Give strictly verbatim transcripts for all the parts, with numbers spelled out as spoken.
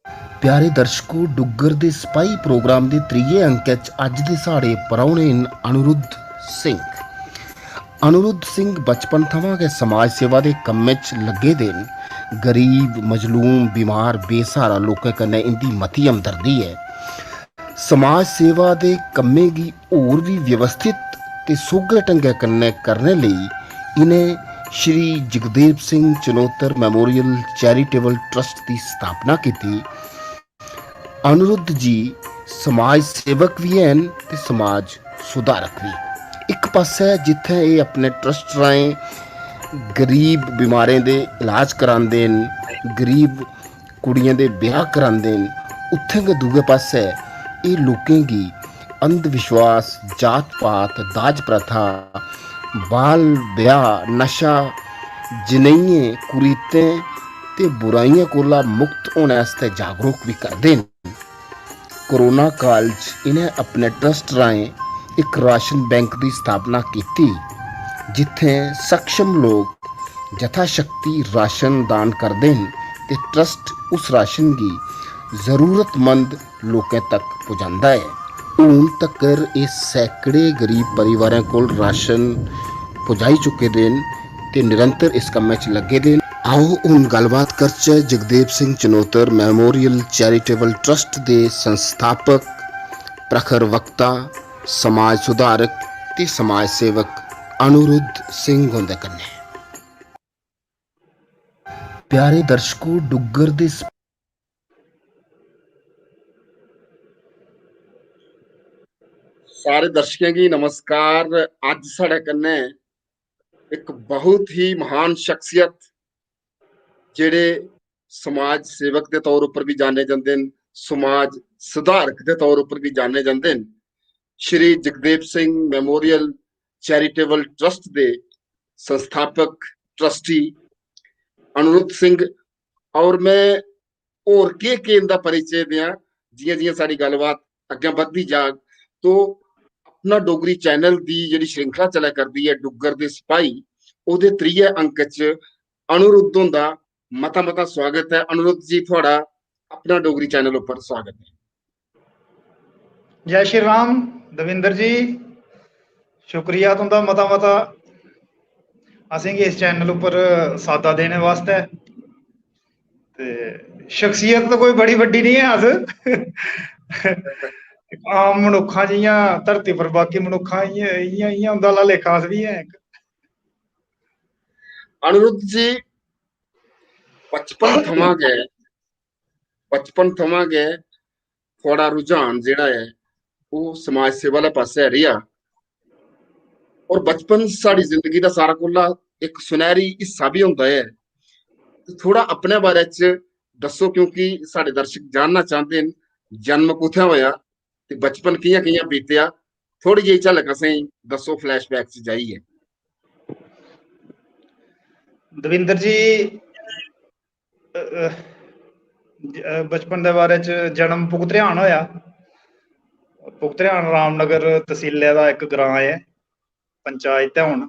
प्यारे दर्शको, डुग्गर दे सपाही प्रोग्राम दे त्रीये अंक च अज्ज दे साढ़े परौह्ने न अनिरुद्ध सिंह। अनिरुद्ध सिंह बचपन थमां गै समाज सेवा दे कम्मै च लग्गे दे न। गरीब, मजलूम, बीमार, बेसहारा लोकें कन्नै इं'दी मती हमदर्दी ऐ। समाज सेवा दे कम्में गी होर बी व्यवस्थित ते सोहगे ढंगै कन्नै करने लेई इ'नें Shri Jagdev Singh Chanotar memorial charitable trust दी स्थापना कीती। अनिरुद्ध जी समाज सेवक बी हैन ते समाज सुधारक बी। इक पासै जित्थै एह् अपने ट्रस्ट राहें गरीब बीमारें दे इलाज करांदे न, गरीब कुड़ियें दे ब्याह् करांदे न, उत्थें गै दूए पासै एह् लोकें गी अंधविश्वास, जात-पात, दाज प्रथा, बाल ब्याह्, नशा जनेहियें कुरीतें ते बुराइयें कोला मुक्त होने आस्तै जागरूक बी करदे न। कोरोना काल च इ'नें अपने ट्रस्ट राहें इक राशन बैंक दी स्थापना कीती, जित्थें सक्षम लोक यथाशक्ति राशन दान करदे न ते ट्रस्ट उस राशन गी जरूरतमंद लोकें तक पुजांदा ऐ। हून तक्कर एह् सैकड़े गरीब परिवारें कोल राशन पुजाई चुके दे न ते निरंतर इस कम्मै च लग्गे दे न। आओ, हून गल्लबात करचै Jagdev Singh Chanotar memorial charitable trust दे संस्थापक, प्रखर वक्ता, समाज सुधारक ते समाज सेवक अनिरुद्ध सिंह हुंदे कन्नै। प्यारे दर्शको, डुग्गर दे स- सारे दर्शकें गी नमस्कार। अज्ज साढ़े कन्नै इक बहुत ही महान शख्सियत, जेह्ड़े समाज सेवक दे तौर उप्पर बी जाने जंदे न, समाज सुधारक दे तौर उप्पर बी जाने जंदे न, Shri Jagdev Singh memorial charitable trust दे संस्थापक ट्रस्टी अनिरुद्ध सिंह। और में होर केह् केह् इं'दा परिचय देआं, जि'यां जि'यां साढ़ी गल्लबात अग्गें बधदी जाग, तो अपना डोगरी चैनल दी जेह्ड़ी श्रृंखला चलै करदी ऐ डुग्गर दे सपाही, ओह्दे त्रीये अंक च अनिरुद्ध हुंदा मता मता स्वागत ऐ। अनिरुद्ध जी, थुआढ़ा अपना डोगरी चैनल उप्पर स्वागत ऐ। जय श्री राम दविंदर जी, शुक्रिया तुं'दा मता मता असेंगी इस चैनल उप्पर साद्दा देने वास्तै। ते शख्सियत तो कोई बड़ी बड्डी निं ऐ अस। आम मनुक्खां जि'यां धरती पर बाकी मनुक्खां इ'यां, इ'यां, इ'यां उं'दा आह्ला लेखा अस बी ऐ इक। अनिरुद्ध जी, बचपन थमां गै, बचपन थमां गै थुआढ़ा रुझान जेह्ड़ा ऐ, ओह् समाज सेवा आह्ले पासै रेहा। और बचपन साढ़ी जिंदगी दा सारा कोला इक सुनैह्री हिस्सा बी होंदा ऐ। ते थोह्ड़ा अपने बारे च दस्सो, क्योंकि साढ़े दर्शक जानना चांह्दे न, जन्म कुत्थै होएआ ते बचपन कि'यां कि'यां बीतेआ। थोह्ड़ी जेही झलक असेंगी दस्सो flashback च जाइयै। दविंदर जी, अ, अ, ज-, अ, बचपन दे बारे च, जन्म पुगत्रेहान होएआ। पुगत्रेहान रामनगर तसीलै दा इक ग्रांऽ ऐ, पंचायत ऐ हून।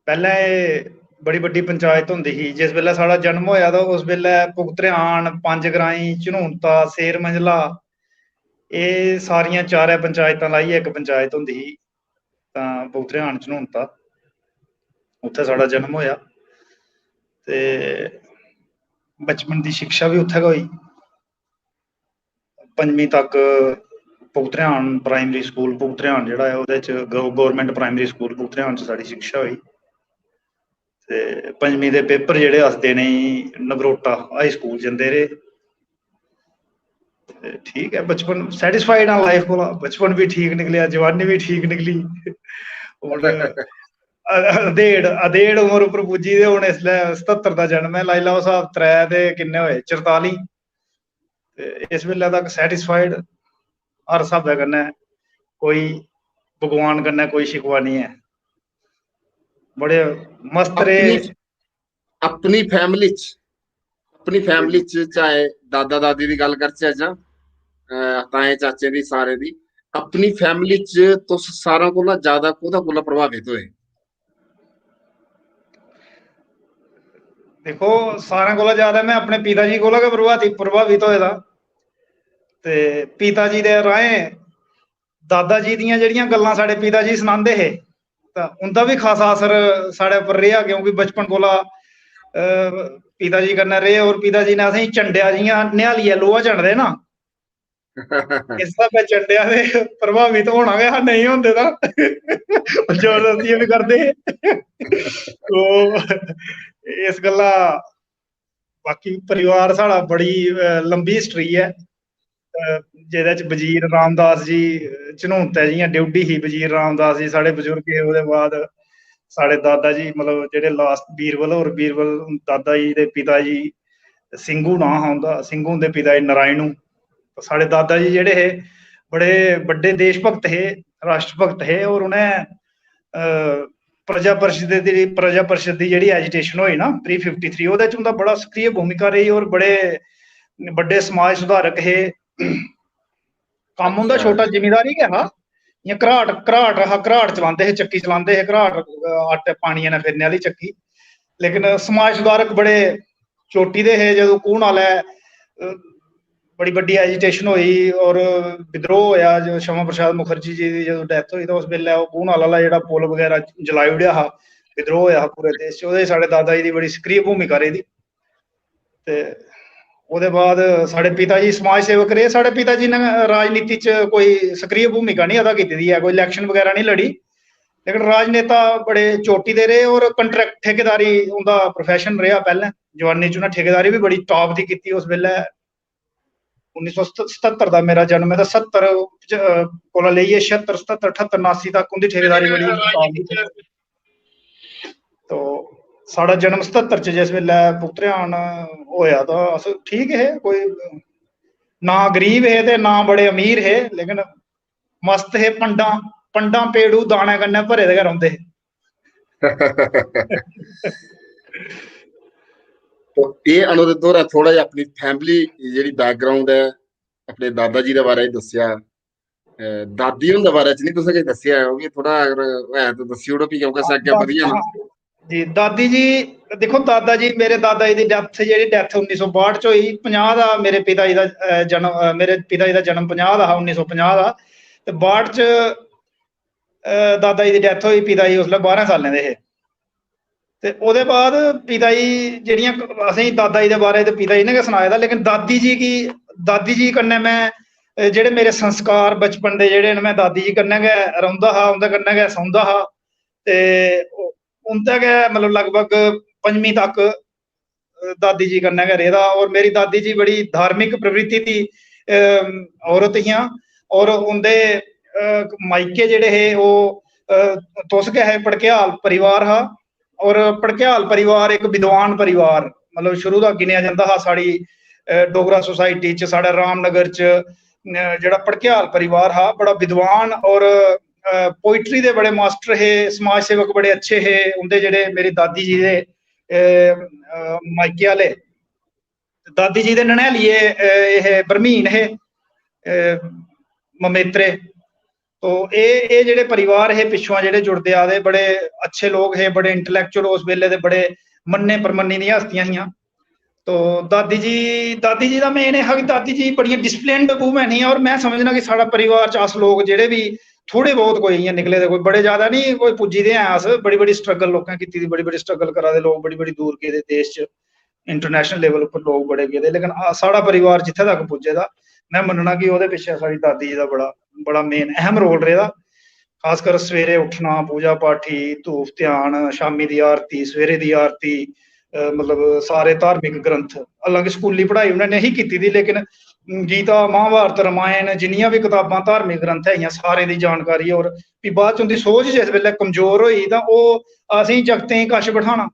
पैह्लें एह् बड़ी बड्डी पंचायत होंदी ही। जिस बेल्लै साढ़ा जन्म होएआ तां उस बेल्लै पुगत्रेहान, पंज ग्राईं, झनूनता, सेर मंझला, एह् सारियां चारै पंचायतां लाइयै इक पंचायत होंदी ही। तां पुगत्रेहान झनूनता, उत्थै साढ़ा जन्म होएआ ते बचपन दी शिक्षा बी उत्थै गै होई। पंजमीं तक पुगत्रेहान प्राइमरी स्कूल पुगत्रेहान जेह्ड़ा ऐ, ओह्दे च गौ-, गौरमेंट प्राइमरी स्कूल पुगत्रेहान च साढ़ी शिक्षा होई। ते पंजमीं दे पेपर जेह्ड़े अस देने गी नगरोटा हाई स्कूल जंदे रेह्। ते ठीक ऐ, बचपन, satisfied आं लाइफ कोला। बचपन बी ठीक निकलेआ, जवानी बी ठीक निकली। हून अ-, अधेड़, अधेड़ उम्र उप्पर पुज्जी ते हून इसलै सतत्तर दा जन्म ऐ, लाई लैओ स्हाब, त्रै ते किन्ने होए, चरताली। ते इस बेल्लै तक satisfied, हर स्हाबै कन्नै कोई भगवान कन्नै कोई शिकवा निं ऐ। बड़े मस्त रेह्। अपनी, अपनी फैमिली च, अपनी फैमिली च चाहे दादा दादी दी गल्ल करचै जां, अ, ताएं चाचें दी, सारें दी, अपनी फैमिली च तुस सारें कोला ज्यादा कोह्दे कोला प्रभावित होए? दिक्खो, सारें कोला ज्यादा में अपने पिता जी कोला गै प्रभावित, प्रभावित होए दा। ते पिता जी दे राहें दादा जी दियां जेह्ड़ियां गल्लां साढ़े पिता जी सनांदे हे, तां उं'दा बी खासा असर साढ़े उप्पर रेहा, क्योंकि बचपन कोला, अ, पिता जी कन्नै रेह् और पिता जी ने असेंगी चंडेआ, जि'यां निहालियै लोहा चंडदे ना, इस स्हाबै चंडेआ ते प्रभावित होना गै हा, नेईं होंदे तां जबरदस्ती बी करदे हे। तो इस गल्ला बाकी परिवार साढ़ा बड़ी, अ, लंबी history ऐ, अ, जेह्दे च वजीर रामदास जी, अ, झनूनतै जि'यां ड्यूटी ही, वजीर रामदास जी साढ़े बजुर्ग हे। ओह्दे बाद साढ़े दादा जी, मतलब, जेह्ड़े last बीरबल होर, बीरबल दादा जी दे पिता जी सिंघू नांऽ हा उं'दा, सिंघू हुंदे पिता जी नारायणू। साढ़े दादा जी जेह्ड़े हे, बड़े बड्डे देशभक्त हे, राष्ट्रभक्त हे, और उ'नें, अ, प्रजा परिषद दी, प्रजा परिषद दी जेह्ड़ी agitation होई ना, three fifty three, ओह्दे च उं'दा बड़ा सक्रिय भूमिका रेही और बड़े बड्डे समाज सुधारक हे। कम्म उं'दा अच्छा। छोटा जिमींदारी गै हा, इ'यां घराट, घराट हा, घराट चलांदे हे, चक्की चलांदे हे, घराट, अ, आटे पानियै नै फिरने आह्ली चक्की। लेकिन समाज सुधारक बड़े चोटी दे हे। जदूं कूह् नालै, अ, बड़ी बड्डी agitation होई और विद्रोह होया, जो श्यामा प्रसाद मुखर्जी जी दी जदूं death होई, तां उस बेल्लै ओह् कूह् नाला आह्ला जेह्ड़ा पुल बगैरा जलाई ओड़ेआ हा, विद्रोह होया हा पूरे देश च। ओह्दे च साढ़े दादा जी दी बड़ी सक्रिय भूमिका रेह्दी। ते ओह्दे बाद साढ़े पिता जी समाज सेवक रेह्। साढ़े पिता जी ने राजनीति च कोई सक्रिय भूमिका निं अदा कीती दी ऐ, कोई election बगैरा निं लड़ी, लेकिन राजनेता बड़े चोटी दे रेह् और contract, ठेकेदारी उं'दा profession रेहा पैह्लें। जवानी च उ'नें ठेकेदारी बी बड़ी top दी कीती उस बेल्लै। उन्नी सौ सत्ततर दा मेरा जन्म ऐ, ते सत्तर च, अ, कोला लेइयै छिहत्तर, सत्ततर, अठत्तर, उनासी तक उं'दी ठेकेदारी बड़ी top दी। तो साढ़ा जन्म सत्ततर च जिस बेल्लै पुत्रेआन होया, तां अस ठीक हे, कोई ना गरीब हे ते ना बड़े अमीर हे, लेकिन मस्त हे। पंडां, पंडां पेड़ू दाने कन्नै भरे दे गै रौंह्दे हे। तो एह् अनिरुद्ध होरें थोह्ड़ा जेहा अपनी family जेह्ड़ी background ऐ, अपने दादा जी दे बारे च दस्सेआ, अ, दादी हुंदे बारे च निं तुसें किश दस्सेआ ऐ, ओह् बी थोह्ड़ा अगर है ते दस्सी ओड़ो, फ्ही क्योंकि असें अग्गें बधी जाना। जी, दादी जी, दिक्खो, दादा जी, मेरे दादा जी दी death, जेह्ड़ी death उन्नी सौ बाह्ठ च होई, पंजाह् दा मेरे पिता जी दा, अ, जन्म, अ, मेरे पिता जी दा जन्म पंजाह् दा हा, उन्नी सौ पंजाह् दा, ते बाह्ठ च, अ, दादा जी दी death होई, पिता जी उसलै बारां साल्लें दे हे। ते ओह्दे बाद पिता जी, जेह्ड़ियां क-, असेंगी दादा जी दे बारे च पिता जी ने गै सनाए दा, लेकिन दादी जी गी, दादी जी कन्नै में, अ, जेह्ड़े मेरे संस्कार बचपन दे जेह्ड़े न, में दादी जी कन्नै गै रौंह्दा हा, उं'दे कन्नै गै सौंदा हा। ते ओ-, उं'दे गै, मतलब, लगभग पंजमीं तक, अ, दादी जी कन्नै गै रेह्दा। और मेरी दादी जी बड़ी धार्मिक प्रवृत्ति दी, अ, औरत हियां। और उं'दे, अ, मायके जेह्ड़े हे, ओह्, अ, तुस गै हे, भड़केआल परिवार हा। और भड़केआल परिवार इक विद्वान परिवार, मतलब, शुरू दा गिनेआ जंदा हा साढ़ी, अ, डोगरा society च, साढ़े रामनगर च, अ, जेह्ड़ा भड़केआल परिवार हा, बड़ा विद्वान और, अ, poetry दे बड़े master हे, समाज सेवक बड़े अच्छे हे। उं'दे जेह्ड़े मेरी दादी जी दे, अ, अ, मायके आह्ले, दादी जी दे ननैलिये, अ, एह् हे, बरमीन हे, अ, ममेत्रे। तो एह्, एह् जेह्ड़े परिवार हे पिच्छुआं जेह्ड़े जुड़दे आ दे, बड़े अच्छे लोक हे, बड़े intellectual उस बेल्ले दे, बड़े मन्ने परमन्नी दियां हस्तियां हियां। तो दादी जी, दादी जी दा main एह् हा कि दादी जी बड़ियां disciplined woman हियां। और में समझना कि साढ़ा परिवार च अस लोक जेह्ड़े बी थोड़े बहुत कोई इ'यां निकले दे, कोई बड़े ज्यादा निं कोई पुज्जी दे हैं अस, बड़ी बड़ी struggle लोकें कीती दी, बड़ी बड़ी struggle करा दे लोक, बड़ी बड़ी दूर गेदे देश च, international level उप्पर लोक बड़े गेदे, लेकिन, आ, साढ़ा परिवार जित्थै तक पुज्जे दा, में मन्नना कि ओह्दे पिच्छें साढ़ी दादी जी दा बड़ा, बड़ा main अहम role रेह्दा। खासकर सवेरे उट्ठना, पूजा पाठी, धूफ ध्यान, शामी दी आरती, सवेरे दी आरती, अ, मतलब, सारे धार्मिक ग्रंथ, हालांकि स्कूली पढ़ाई उ'नें नेईं कीती दी, लेकिन गीता, महाभारत, रामायण, जिन्नियां बी कताबां धार्मिक ग्रंथ हैगियां, सारें दी जानकारी। और फ्ही बाद च उं'दी सोच जिस बेल्लै कमजोर होई, तां ओह् असेंगी जागतें गी कश बठाना,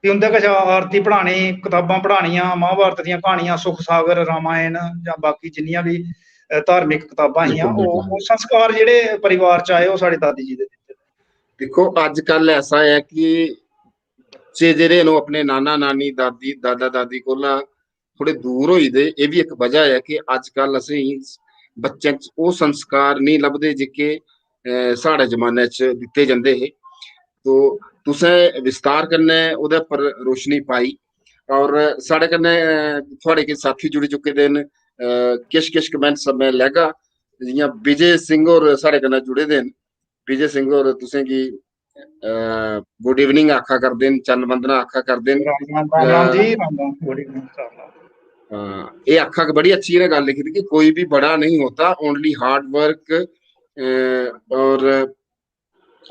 फ्ही उं'दे कशा आरती पढ़ानी, कताबां पढ़ानियां, महाभारत दियां क्हानियां, सुख सागर, रामायण जां बाकी जिन्नियां बी, अ, धार्मिक कताबां हियां, बिल्कुल, ओह्, बिल्कुल। ओह् संस्कार जेह्ड़े परिवार च आए, ओह् साढ़ी दादी जी दे दित्ते। दिक्खो, अज्जकल ऐसा ऐ कि बच्चे जेह्ड़े न, ओह् अपने नाना नानी, दादी, दादा दादी कोला थोह्ड़े दूर होई दे। एह् बी इक वजह ऐ कि अज्जकल असेंगी बच्चें च ओह् संस्कार नेईं लभदे जेह्के, अ, साढ़े जमाने च दित्ते जंदे हे। तो तुसें विस्तार कन्नै ओह्दे पर रोशनी पाई। और साढ़े कन्नै, अ, थुआढ़े किश साथी जुड़ी चुके दे न। अ, किश किश कमेंट्स में लैगा, जि'यां विजय सिंह होर साढ़े कन्नै जुड़े दे न। विजय सिंह होर, तुसेंगी, अ, गुड इवनिंग आखा करदे न, चन्न वंदना आखा करदे न। राम राम, राम राम अ, जी, राम राम, गुड इवनिंग, राम राम। हां, एह् आखा के बड़ी अच्छी इ'नें गल्ल लिखी दी कि कोई भी बड़ा नहीं होता, only hard work, अ, और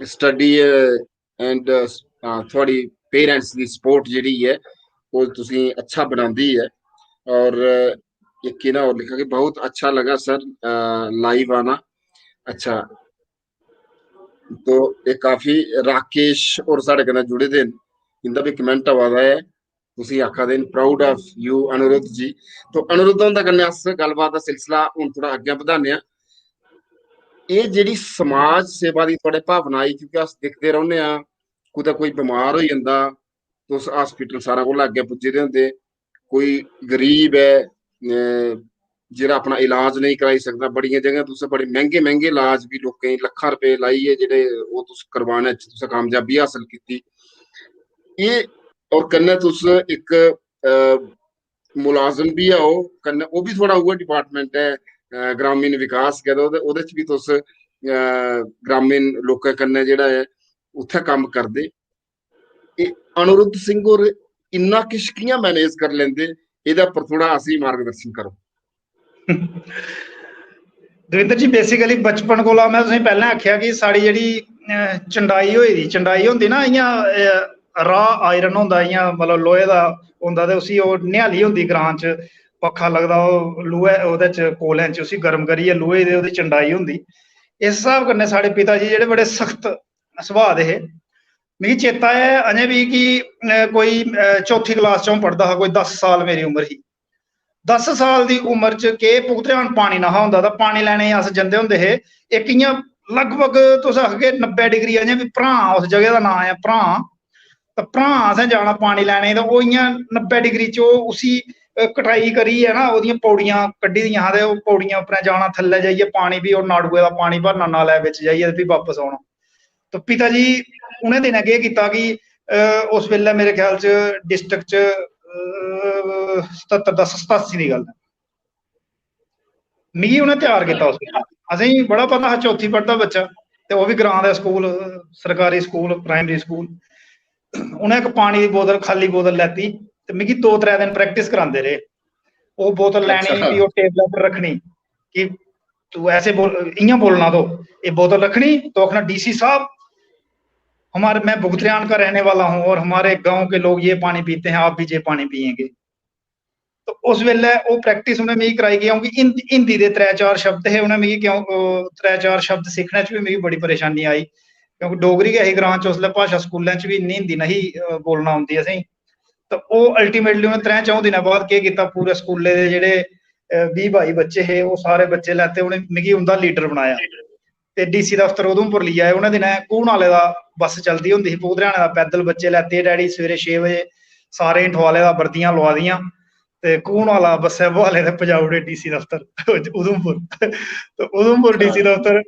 स्टडी एंड, अ, थुआढ़ी पेरेंट्स दी सपोर्ट जेह्ड़ी ऐ, ओह् तुसेंगी अच्छा बनांदी ऐ। और, अ, इक इ'नें होर लिखा कि बहुत अच्छा लगा सर, अ, लाइव आना। अच्छा, तो एह् काफी राकेश होर साढ़े कन्नै जुड़े दे न, इं'दा बी कमेंट आवा दा ऐ, तुसेंगी आखा दे न, "Proud of you, अनिरुद्ध जी।" तो अनिरुद्ध हुंदे कन्नै अस गल्लबात दा सिलसिला हून थोह्ड़ा अग्गें बधाने आं। एह् जेह्ड़ी समाज सेवा दी थुआढ़े भावना आई, क्योंकि अस दिखदे रौह्ने आं, कुतै कोई बमार होई जंदा, तुस हॉस्पिटल सारें कोला अग्गें पुज्जे दे होंदे, कोई गरीब ऐ, अ, जेह्ड़ा अपना इलाज नेईं कराई सकदा, बड़ियां जगह तुस बड़े मैंह्गे मैंह्गे इलाज बी लोकें गी लक्खां रपेऽ लाइयै जेह्ड़े ओह् तुस करवाने च तुसें कामयाबी हासल कीती। एह्, और कन्नै तुस इक, अ, मुलाजम बी ओ, कन्नै ओह् बी थुआढ़ा उ'ऐ डिपार्टमेंट ऐ, अ, ग्रामीण विकास गै, ते ओह्दे, ओह्दे च बी तुस, अ, ग्रामीण लोकें कन्नै जेह्ड़ा ऐ उत्थै कम्म करदे। एह् अनिरुद्ध सिंह होर इन्ना किश कि'यां मैनेज करी लैंदे, एह्दे उप्पर थोह्ड़ा असेंगी मार्गदर्शन करो। दविंदर जी, बेसिकली बचपन कोला में तुसेंगी पैह्लें आखेआ कि साढ़ी जेह्ड़ी, अ, चंडाई होई दी, चंडाई होंदी ना इ'यां, अ, raw iron होंदा, इ'यां मतलब लोहे दा होंदा, ते उसी ओह् निहाली होंदी ग्रां च, पक्खा लगदा ओह् लोहे ओह्दे च, कोलें च, उसी गर्म करियै लोहे दे ओह्दी चंडाई होंदी। इस स्हाब कन्नै साढ़े पिता जी जेह्ड़े बड़े सख्त सुभाऽ दे हे। मिगी चेता ऐ अजें बी कि, अ, कोई, अ, चौथी क्लास च अ'ऊं पढ़दा हा, कोई दस साल मेरी उम्र ही। दस साल दी उम्र च केह् पुगतरेआन पानी नहा होंदा, तां पानी लैने गी अस जंदे होंदे हे। इक इ'यां लगभग तुस आखगे नब्बै डिग्री, अजें बी भ्रां, उस जगह दा नांऽ ऐ भ्रां। तां भ्रां असें जाना पानी लैने गी, तां ओह् इ'यां नब्बै डिग्री च ओह् उसी, अ, कटाई करियै ना ओह्दियां पौड़ियां कड्ढी दियां हां, ते ओह् पौड़ियां उप्परें जाना, थल्लै जाइयै पानी, फ्ही ओह् नाड़ुए दा पानी भरना नालै बिच जाइयै, ते फ्ही बापस औना। तो पिता जी उ'नें दिनें केह् कीता कि, अ, उस बेल्लै मेरे ख्याल च डिस्ट्रिक्ट च, अ, सतत्तर दा सतासी दी गल्ल ऐ, मिगी उ'नें त्यार कीता उस बेल्लै। असेंगी बड़ा पता हा, चौथी पढ़दा बच्चा, ते ओह् बी ग्रां दा स्कूल, सरकारी स्कूल, प्राइमरी स्कूल। उ'नें इक पानी दी बोतल, खाल्ली बोतल लैती ते मिगी दो त्रै दिन प्रैक्टिस करांदे रेह्। ओह् बोतल लैनी, अच्छा। फ्ही ओह् टेबलै पर रक्खनी कि तू ऐसे बोल, इ'यां बोलना, तो ये बोतल रखनी, तो आखना, "डीसी साहब, हमारे, मैं बुगतरियान का रहने वाला हूँ और हमारे गांव के लोग ये पानी पीते हैं, आप भी ये पानी पिएंगे।" तो उस बेल्लै ओह् प्रैक्टिस उ'नें मिगी कराई, क्योंकि हिंदी, हिंदी दे त्रै चार शब्द हे, उ'नें मिगी क्यों, अ, त्रै चार शब्द सिक्खने च बी मिगी बड़ी परेशानी आई, क्योंकि डोगरी गै ही ग्रां च उसलै, भाशा स्कूलें च बी इन्नी हिंदी नेही, अ, बोलना औंदी असेंगी। ते ओह् अल्टीमेटली उ'नें त्रै च'ऊं दिनें बाद केह् कीता, पूरे स्कूलै दे जेह्ड़े, अ, बीह् बाई बच्चे हे, ओह् सारे बच्चे लैते, उ'नें मिगी उं'दा लीडर बनाया। ते डीसी दफ्तर उधमपुर लेई आए। उ'नें दिनें घून आह्ले दा बस चलदी होंदी ही, पुगतरेआने दा पैदल बच्चे लैते, डैडी सवेरे छे बजे सारें गी ठोआले दा, वर्दियां लोआ दियां, ते घून आह्ला बस्सै बुहाले ते पजाई ओड़े डीसी दफ्तर उधमपुर। ते उधमपुर डीसी दफ्तर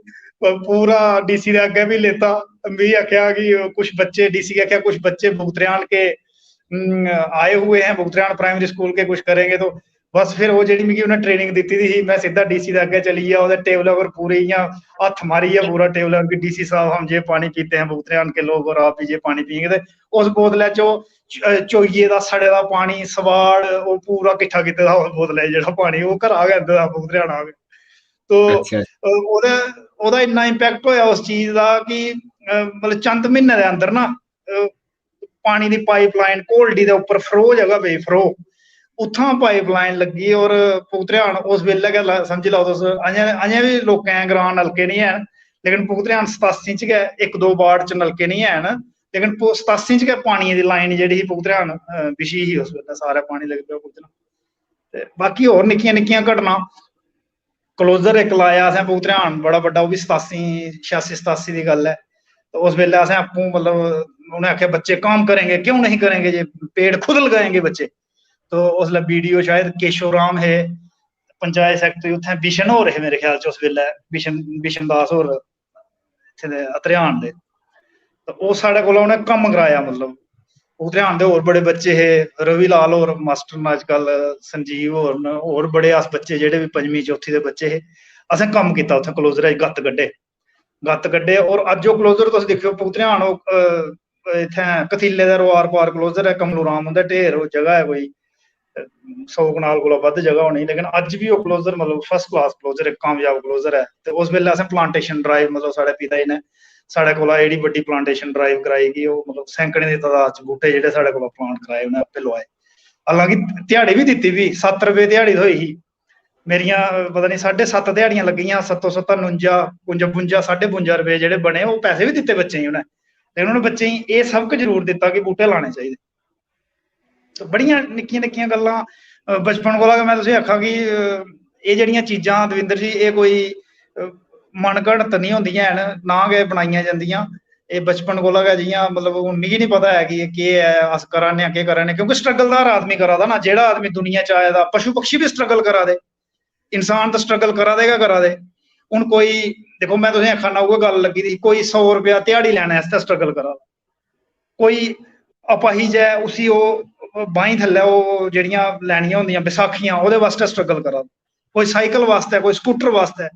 प-, पूरा डीसी दे अग्गें बी लेता। मिगी आखेआ कि कुछ बच्चे, डीसी गी आखेआ, "कुछ बच्चे बुगतरेआन के, हम्म, आए हुए हैं, बुगतरेआन प्राइमरी स्कूल के, कुछ करेंगे?" तो बस फिर ओह् जेह्ड़ी मिगी उ'नें ट्रेनिंग दित्ती दी ही, में सिद्धा डीसी दे अग्गें चली गेआ, ओह्दे टेबलै पर पूरे इ'यां हत्थ मारियै पूरा टेबलै पर कि "डीसी साहब, हम ये पानी पीते हैं, बुगतरेआन के लोग, और आप भी ये पानी पिएंगे।" ते उस बोतलै च ओह् च-, अ, चोइये दा, सड़े दा पानी, सवाड़, ओह् पूरा किट्ठा कीते दा हा उस बोतलै च जेह्ड़ा पानी, ओह् घरा गै आंदे दा हा, बुगतरेआना गै। तो, अच्छा। अ, ओह्दा, ओह्दा इन्ना impact होएआ उस चीज दा कि, अ, मतलब चंद म्हीने दे अंदर ना, अ, पानी दी पाइपलाइन घोलडी दे उप्पर फरो जगह पेई, फरो, उत्थां पाइपलाइन लग्गी और पुगतरेआन उस बेल्लै गै ला-, समझी लैओ तुस, अजें, अजें बी लोकें ग्रां नलके निं हैन, लेकिन पुगतरेआन सतासी च गै इक दो वार्ड च नलके निं हैन, लेकिन पु-, सतासी च गै पानियै दी लाइन जेह्ड़ी ही पुगतरेआन, अ, बिछी ही उस बेल्लै, सारा पानी लगी पेआ पुज्जना। ते बाकी होर निक्कियां निक्कियां घटनां, क्लोजर इक लाया असें पुगतरेआन, बड़ा बड्डा, ओह् बी सतासी, छियासी सतासी दी गल्ल ऐ। ते उस बेल्लै असें आपूं, मतलब, उ'नें आखेआ, "बच्चे काम करेंगे, क्यों नहीं करेंगे, ये पेड़ खुद लगाएंगे बच्चे।" तो उसलै बीडीओ शायद केशव राम हे, पंचायत सैक्रेटरी उत्थें बिशन होर हे मेरे ख्याल च उस बेल्लै, बिशन, बिशन दास होर इत्थें दे अत्रेहान दे। ते ओह् साढ़े कोला उ'नें कम्म कराया, मतलब, पुगत्रेहान दे होर बड़े बच्चे हे, रवि लाल होर मास्टर न अजकल, संजीव होर न, होर बड़े अस बच्चे जेह्ड़े बी पंजमीं चौथी दे बच्चे हे, असें कम्म कीता उत्थै closer च गत्त कड्ढे। गत्त कड्ढे। और अज्ज ओह् closer तुस दिक्खेओ, पुगत्रेहान ओह्, अ, इत्थै कथीले दे रोआर पार closer ऐ, कमलू राम उं'दा ढेर, ओह् जगह ऐ कोई, अ, सौ कनाल कोला बद्ध जगह होनी, लेकिन अज्ज बी ओह् closer, मतलब, first class closer, इक कामयाब closer ऐ। ते उस बेल्लै असें plantation drive, मतलब, साढ़े पिता जी ने साढ़े कोला एह्ड़ी बड्डी plantation drive कराई कि ओह्, मतलब, सैकड़ें दी तादाद च बूह्टे जेह्ड़े साढ़े कोला plant कराए, उ'नें आपे लोआए। हालांकि ध्याड़ी बी दित्ती, बी सत्त रपेऽ ध्याड़ी थ्होई ही। मेरियां, अ, पता निं, साड्ढे सत्त ध्याड़ियां लग्गियां, सत्तो सत्ता, नुंजा, कुंजा बुंजा, साड्ढे बुंजा रपेऽ जेह्ड़े बने, ओह् पैसे बी दित्ते बच्चें गी उ'नें। लेकिन उ'नें बच्चें गी एह् सबक जरूर दित्ता कि बूह्टे लाने चाहिदे। ते बड़ियां निक्कियां निक्कियां गल्लां, अ, बचपन कोला गै में तुसेंगी आखां कि, अ, एह् जेह्ड़ियां चीजां, दविंदर जी, एह् कोई, अ, मन घड़त निं होंदियां हैन, ना गै बनाइयां जंदियां। एह् बचपन कोला गै, जि'यां, मतलब, हून मिगी निं पता ऐ कि एह् केह् ऐ, अस करा ने आं, केह् करा ने, क्योंकि struggle ते हर आदमी करा दा ना। जेह्ड़ा आदमी दुनिया च आए दा, पशु पक्षी बी struggle करा दे, इंसान ते struggle करा दे गै करा दे। हून कोई, दिक्खो, में तुसेंगी आखा ना, उ'ऐ गल्ल लग्गी दी, कोई सौ रपेआ ध्याड़ी लैने आस्तै struggle करा दा, कोई अपाहिज ऐ, उसी ओह् बाहीं थल्लै ओह् जेह्ड़ियां लैनियां होंदियां बसाखियां, ओह्दे आस्तै struggle करा दा, कोई साइकिल आस्तै, कोई स्कूटर आस्तै,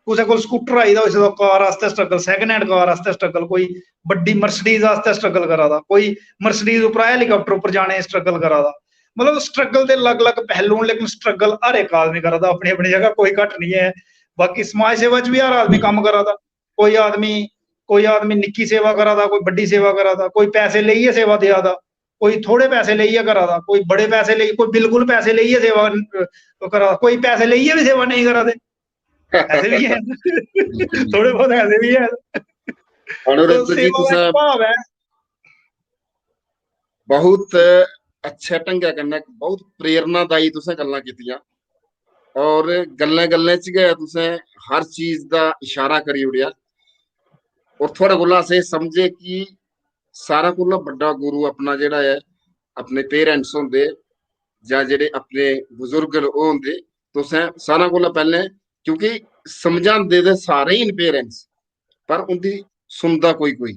कुसै कोल स्कूटर आई दा होई सकदा, कार आस्तै struggle, second hand कार आस्तै struggle, कोई बड्डी Mercedes आस्तै struggle करा दा, कोई Mercedes उप्परा helicopter उप्पर जाने दी struggle करा दा। मतलब, struggle दे अलग-अलग पहलू न, लेकिन struggle हर इक आदमी करा दा अपनी-अपनी जगह, कोई घट्ट निं ऐ। बाकी समाज सेवा च बी हर आदमी कम्म करा दा, कोई आदमी, कोई आदमी निक्की सेवा करा दा, कोई बड्डी सेवा करा दा, कोई पैसे लेइयै सेवा देआ दा, कोई थोड़े पैसे लेइयै करा दा, कोई बड़े पैसे लेइयै, कोई बिल्कुल पैसे लेइयै सेवा, अ, करा दा, कोई पैसे लेइयै बी सेवा नेईं करा दे, ऐसे बी हैन। थोड़े बहुत ऐसे बी हैन। अनुरुद्ध तो जी, सेवा दा तुसें इक भाव ऐ। बहुत अच्छे ढंगै कन्नै, बहुत प्रेरणादायी तुसें गल्लां कीतियां, और गल्लें गल्लें च गै तुसें हर चीज दा इशारा करी ओड़ेआ। और थुआढ़े कोला असें समझे कि सारा कोला बड्डा गुरु अपना जेह्ड़ा ऐ, अपने parents होंदे जां जेह्ड़े अपने बुजुर्ग न, ओह् होंदे। तुसें सारा कोला पैह्लें, क्योंकि समझांदे ते सारे ही न parents, पर उं'दी सुनदा कोई कोई।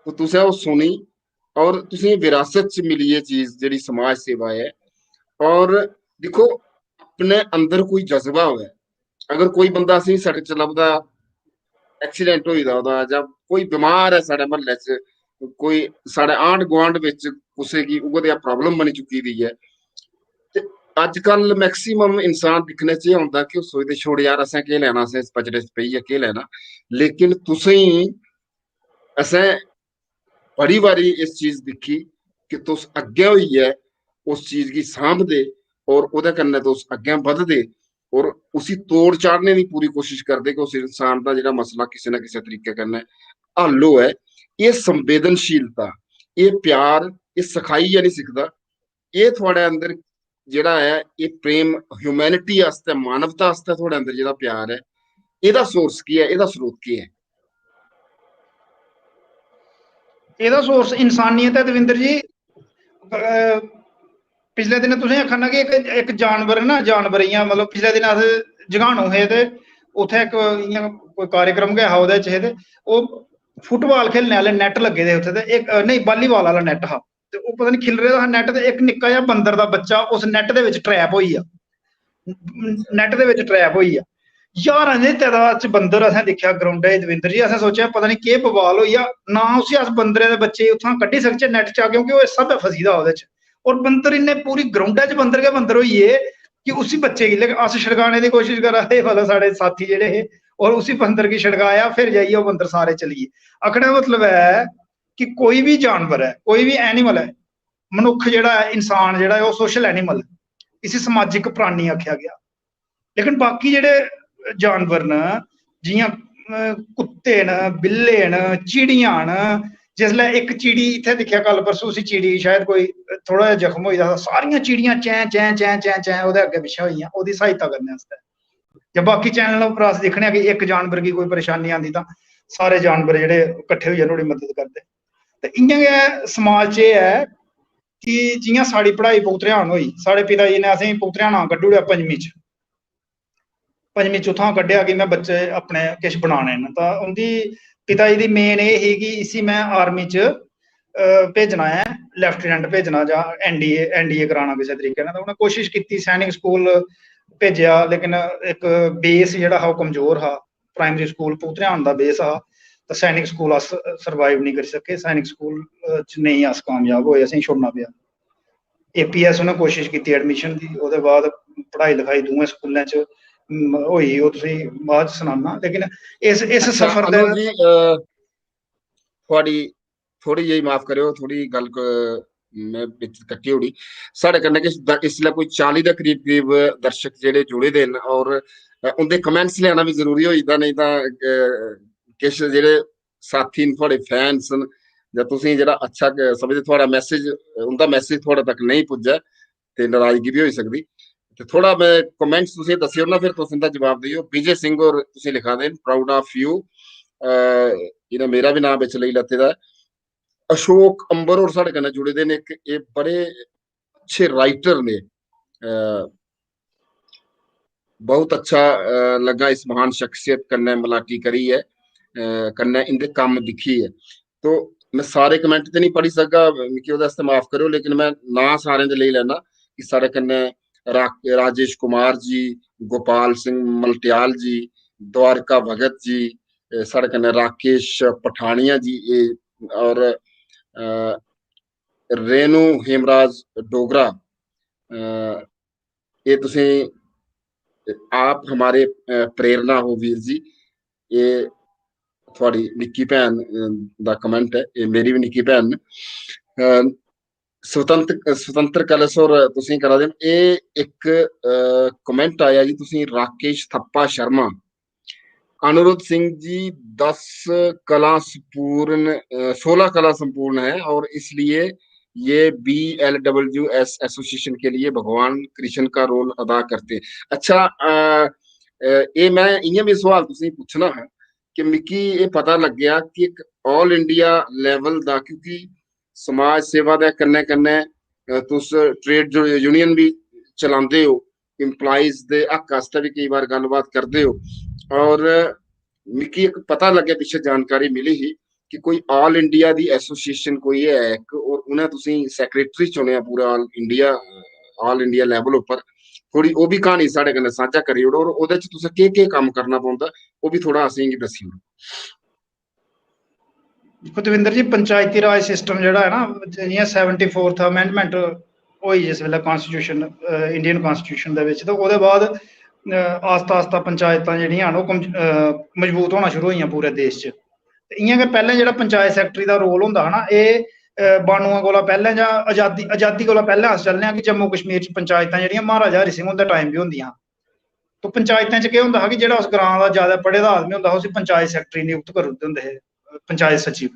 तो तुसें ओह् सुनी और तुसें विरासत च मिली एह् चीज जेह्ड़ी समाज सेवा ऐ। और दिक्खो, अपने अंदर कोई जज्बा होऐ, अगर कोई बंदा असेंगी सड़क च लभदा, accident होई दा ओह्दा, जां कोई बमार ऐ साढ़े म्हल्ले च, कोई साढ़े आंढ गुआंढ बिच कुसै गी उ'ऐ देआ problem बनी चुकी दी ऐ, ते अजकल maximum इंसान दिक्खने च एह् औंदा कि ओह् सोचदे, "छोड़ यार, असें केह् लैना, असें इस पचड़े च पेइयै केह् लैना?" लेकिन तुसेंगी असें बड़ी बारी इस चीज दिक्खी कि तुस अग्गें होइयै उस चीज गी सांभदे और ओह्दे कन्नै तुस अग्गें बधदे और उसी तोड़ चाढ़ने दी पूरी कोशिश करदे कि उस इंसान दा जेह्ड़ा मसला किसे ना किसे तरीके कन्नै हल होऐ। एह् संवेदनशीलता, एह् प्यार, एह् सखाई गै निं सिखदा। एह् थुआढ़े अंदर जेह्ड़ा ऐ, एह् प्रेम humanity आस्तै, मानवता आस्तै थुआढ़े अंदर जेह्ड़ा प्यार ऐ, एह्दा source केह् ऐ, एह्दा स्रोत केह् ऐ? एह्दा source इंसानियत ऐ, दविंदर जी। अ, पिछले दिन तुसें आखा ना कि इक, इक जानवर ना, जानवर इ'यां, मतलब, पिछले दिन अस जगानू हे ते उत्थै इक इ'यां कोई कार्यक्रम गै हा, ओह्दे च हे ते ओह् football खेलने आह्ले net लग्गे दे उत्थै ते इक, अ, नेईं, volleyball आह्ला net हा। ते ओह् पता निं खिल्लरे दा हा net, ते इक निक्का जेहा बंदर दा बच्चा उस net दे बिच trap होई गेआ, net दे बिच trap होई गेआ। ज्हारां दी तदाद च बंदर असें दिक्खेआ ग्राउंडै च, दविंदर जी, असें सोचेआ पता निं केह् बवाल होई गेआ, ना उसी अस बंदरै दे बच्चे गी उत्थुआं कड्ढी सकचै net चा, क्योंकि ओह् इस स्हाबै फसी दा हा ओह्दे च। और बंदर इन्ने, पूरी ग्राउंडै च बंदर गै बंदर होई गे कि उसी बच्चे गी, लेकिन अस छड़काने दी कोशश करा दे हे, मतलब, साढ़े साथी जेह्ड़े हे, और उसी बंदर गी छड़काया, फिर जाइयै ओह् बंदर सारे चली गे। आखने दा मतलब ऐ कि कोई बी जानवर ऐ, कोई बी animal ऐ, मनुक्ख जेह्ड़ा ऐ, इंसान जेह्ड़ा ऐ, ओह् social animal ऐ, इसी समाजिक प्राणी आखेआ गेआ। लेकिन बाकी जेह्ड़े जानवर न, जि'यां, अ, कुत्ते न, बिल्ले न, चिड़ियां न, जिसलै इक चिड़ी, इत्थै दिक्खेआ कल परसों, उसी चिड़ी गी शायद कोई थोह्ड़ा जेहा जख्म होई दा हा, सारियां चिड़ियां चैं, चैं, चैं, चैं, चैं ओह्दे अग्गें पिच्छें होई गेइयां ओह्दी स्हायता करने आस्तै। जां बाकी channel उप्पर अस दिक्खने आं कि इक जानवर गी कोई परेशानी आंदी तां सारे जानवर जेह्ड़े कट्ठे होइयै नुहाड़ी मदद करदे। ते इ'यां गै समाज च एह् ऐ कि जि'यां साढ़ी पढ़ाई पुगत्रेहान होई, साढ़े पिता जी ने असेंगी पुगत्रेहाना कड्ढी ओड़ेआ पंजमीं च, पंजमीं च उत्थां कड्ढेआ कि में बच्चे अपने किश बनाने न, तां उं'दी, पिता जी दी main एह् ही कि इसी में army च, भेजना ऐ, लेफ्टिनेंट भेजना जां एनडीए एनडीए कराना किसै तरीके कन्नै। उ'नें कोशिश कीती, सैनिक स्कूल भेजेआ, लेकिन इक बेस जेह्ड़ा हा ओह् कमजोर हा, प्राइमरी स्कूल पूतरेआन दा बेस हा, ते सैनिक स्कूल अस सर्वाइव नेईं करी सके। सैनिक स्कूल च नेईं अस कामयाब होए, असेंगी छोड़ना पेआ। एपीएस उ'नें कोशिश कीती एडमिशन दी, ओह्दे बाद पढ़ाई लखाई दोऐ स्कूलें च होई, ओह् तुसेंगी बाद च सनाना। लेकिन इस इस सफर दे जी, थुआढ़ी थोह्ड़ी जेही, माफ करेओ, थोह्ड़ी गल्ल में बिच कट्टी ओड़ी। साढ़े कन्नै किश इसलै कोई चाली दे करीब करीब दर्शक जेह्ड़े जुड़े दे न, और उं'दे कमेंट्स लैना बी जरूरी होई दा, नेईं तां किश जेह्ड़े साथी न, थुआढ़े फैन्स न, जां तुसें जेह्ड़ा अच्छा समझदे, थुआढ़ा मैसेज, उं'दा मैसेज थुआढ़े तक नेईं पुज्जै ते नाराजगी बी होई सकदी। ते थोह्ड़ा में कमेंट्स तुसें दस्सी ओड़ना, फिर तुस इं'दा जवाब देओ। विजय सिंह होर तुसें लिखा दे न, proud of you, इ'नें मेरा बी नांऽ बिच लेई लैते दा ऐ। अशोक अंबर होर साढ़े कन्नै जुड़े दे न, इक एह् बड़े अच्छे राइटर ने। बहुत अच्छा लग्गा इस महान शख्सियत कन्नै मलाटी करियै, कन्नै इं'दे कम्म दिक्खियै। तो में सारे कमेंट ते नहीं पढ़ी सकगा, मिगी ओह्दे आस्तै माफ करेओ, लेकिन में नांऽ सारें दे लेई लैना कि साढ़े कन्नै रा-, राजेश कुमार जी, गोपाल सिंह मलटियाल जी, द्वारका भगत जी, साढ़े कन्नै राकेश पठानिया जी, और रेणु हेमराज डोगरा, ये तुसें, आप हमारे प्रेरणा हो वीर जी। ये थुआड़ी निक्की भैन दा कमेंट ऐ, ये मेरी भी निक्की भैन न। स्वतंत्र, स्वतंत्र कलश होर तुसें करा दे न। एह् इक कमेंट आया जी, तुसें राकेश थप्पा शर्मा, अनुरुद्ध सिंह जी, दस कला संपूर्ण, सोलह कला संपूर्ण है और इसलिए ये बी एल डब्ल्यू एस एसोसिएशन के लिए भगवान कृष्ण का रोल अदा करते। अच्छा, ये मैं इ'यां बी सवाल तुसेंगी पुच्छना हा कि मिगी एह् पता लग्गेआ कि इक all India level दा, क्योंकि समाज सेवा दे कन्नै कन्नै तुस ट्रेड यूनियन बी चलांदे ओ, एम्प्लॉइज दे हक आस्तै बी केई बार गल्लबात करदे ओ। और मिगी इक पता लग्गेआ, पिच्छे जानकारी मिली ही कि कोई all India दी एसोसिएशन कोई है इक, और उ'नें तुसेंगी सेक्रेटरी चुनेआ पूरा all India, all India level उप्पर। थोड़ी ओह् बी क्हानी साढ़े कन्नै सांझा करी ओड़ो, और ओह्दे च तुसें केह् केह् कम्म करना पौंदा, ओह् बी थोह्ड़ा असेंगी दस्सी ओड़ो। दिक्खो दविंदर जी, पंचायती राज सिस्टम जेह्ड़ा ऐ ना, जि'यां seventy fourth amendment होई जिस बेल्लै constitution, इंडियन कॉन्स्टिट्यूशन दे बिच, ते ओह्दे बाद आस्ता आस्ता पंचायतां जेह्ड़ियां न, ओह् मजबूत होना शुरू होइयां पूरे देश च। ते इ'यां गै पैह्लें जेह्ड़ा पंचायत सैक्रेटरी दा रोल होंदा हा ना, एह् बानुएं कोला पैह्लें जां आजादी आजादी कोला पैह्लें अस चलने आं कि जम्मू कश्मीर च पंचायतां जेह्ड़ियां महाराजा हरि सिंह हुंदे टाइम बी होंदियां। तो पंचायतें च केह् होंदा हा कि जेह्ड़ा उस ग्रां दा ज्यादा पढ़े दा आदमी होंदा हा, उसी पंचायत सैक्रेटरी नियुक्त करी ओड़दे होंदे हे, पंचायत सचिव।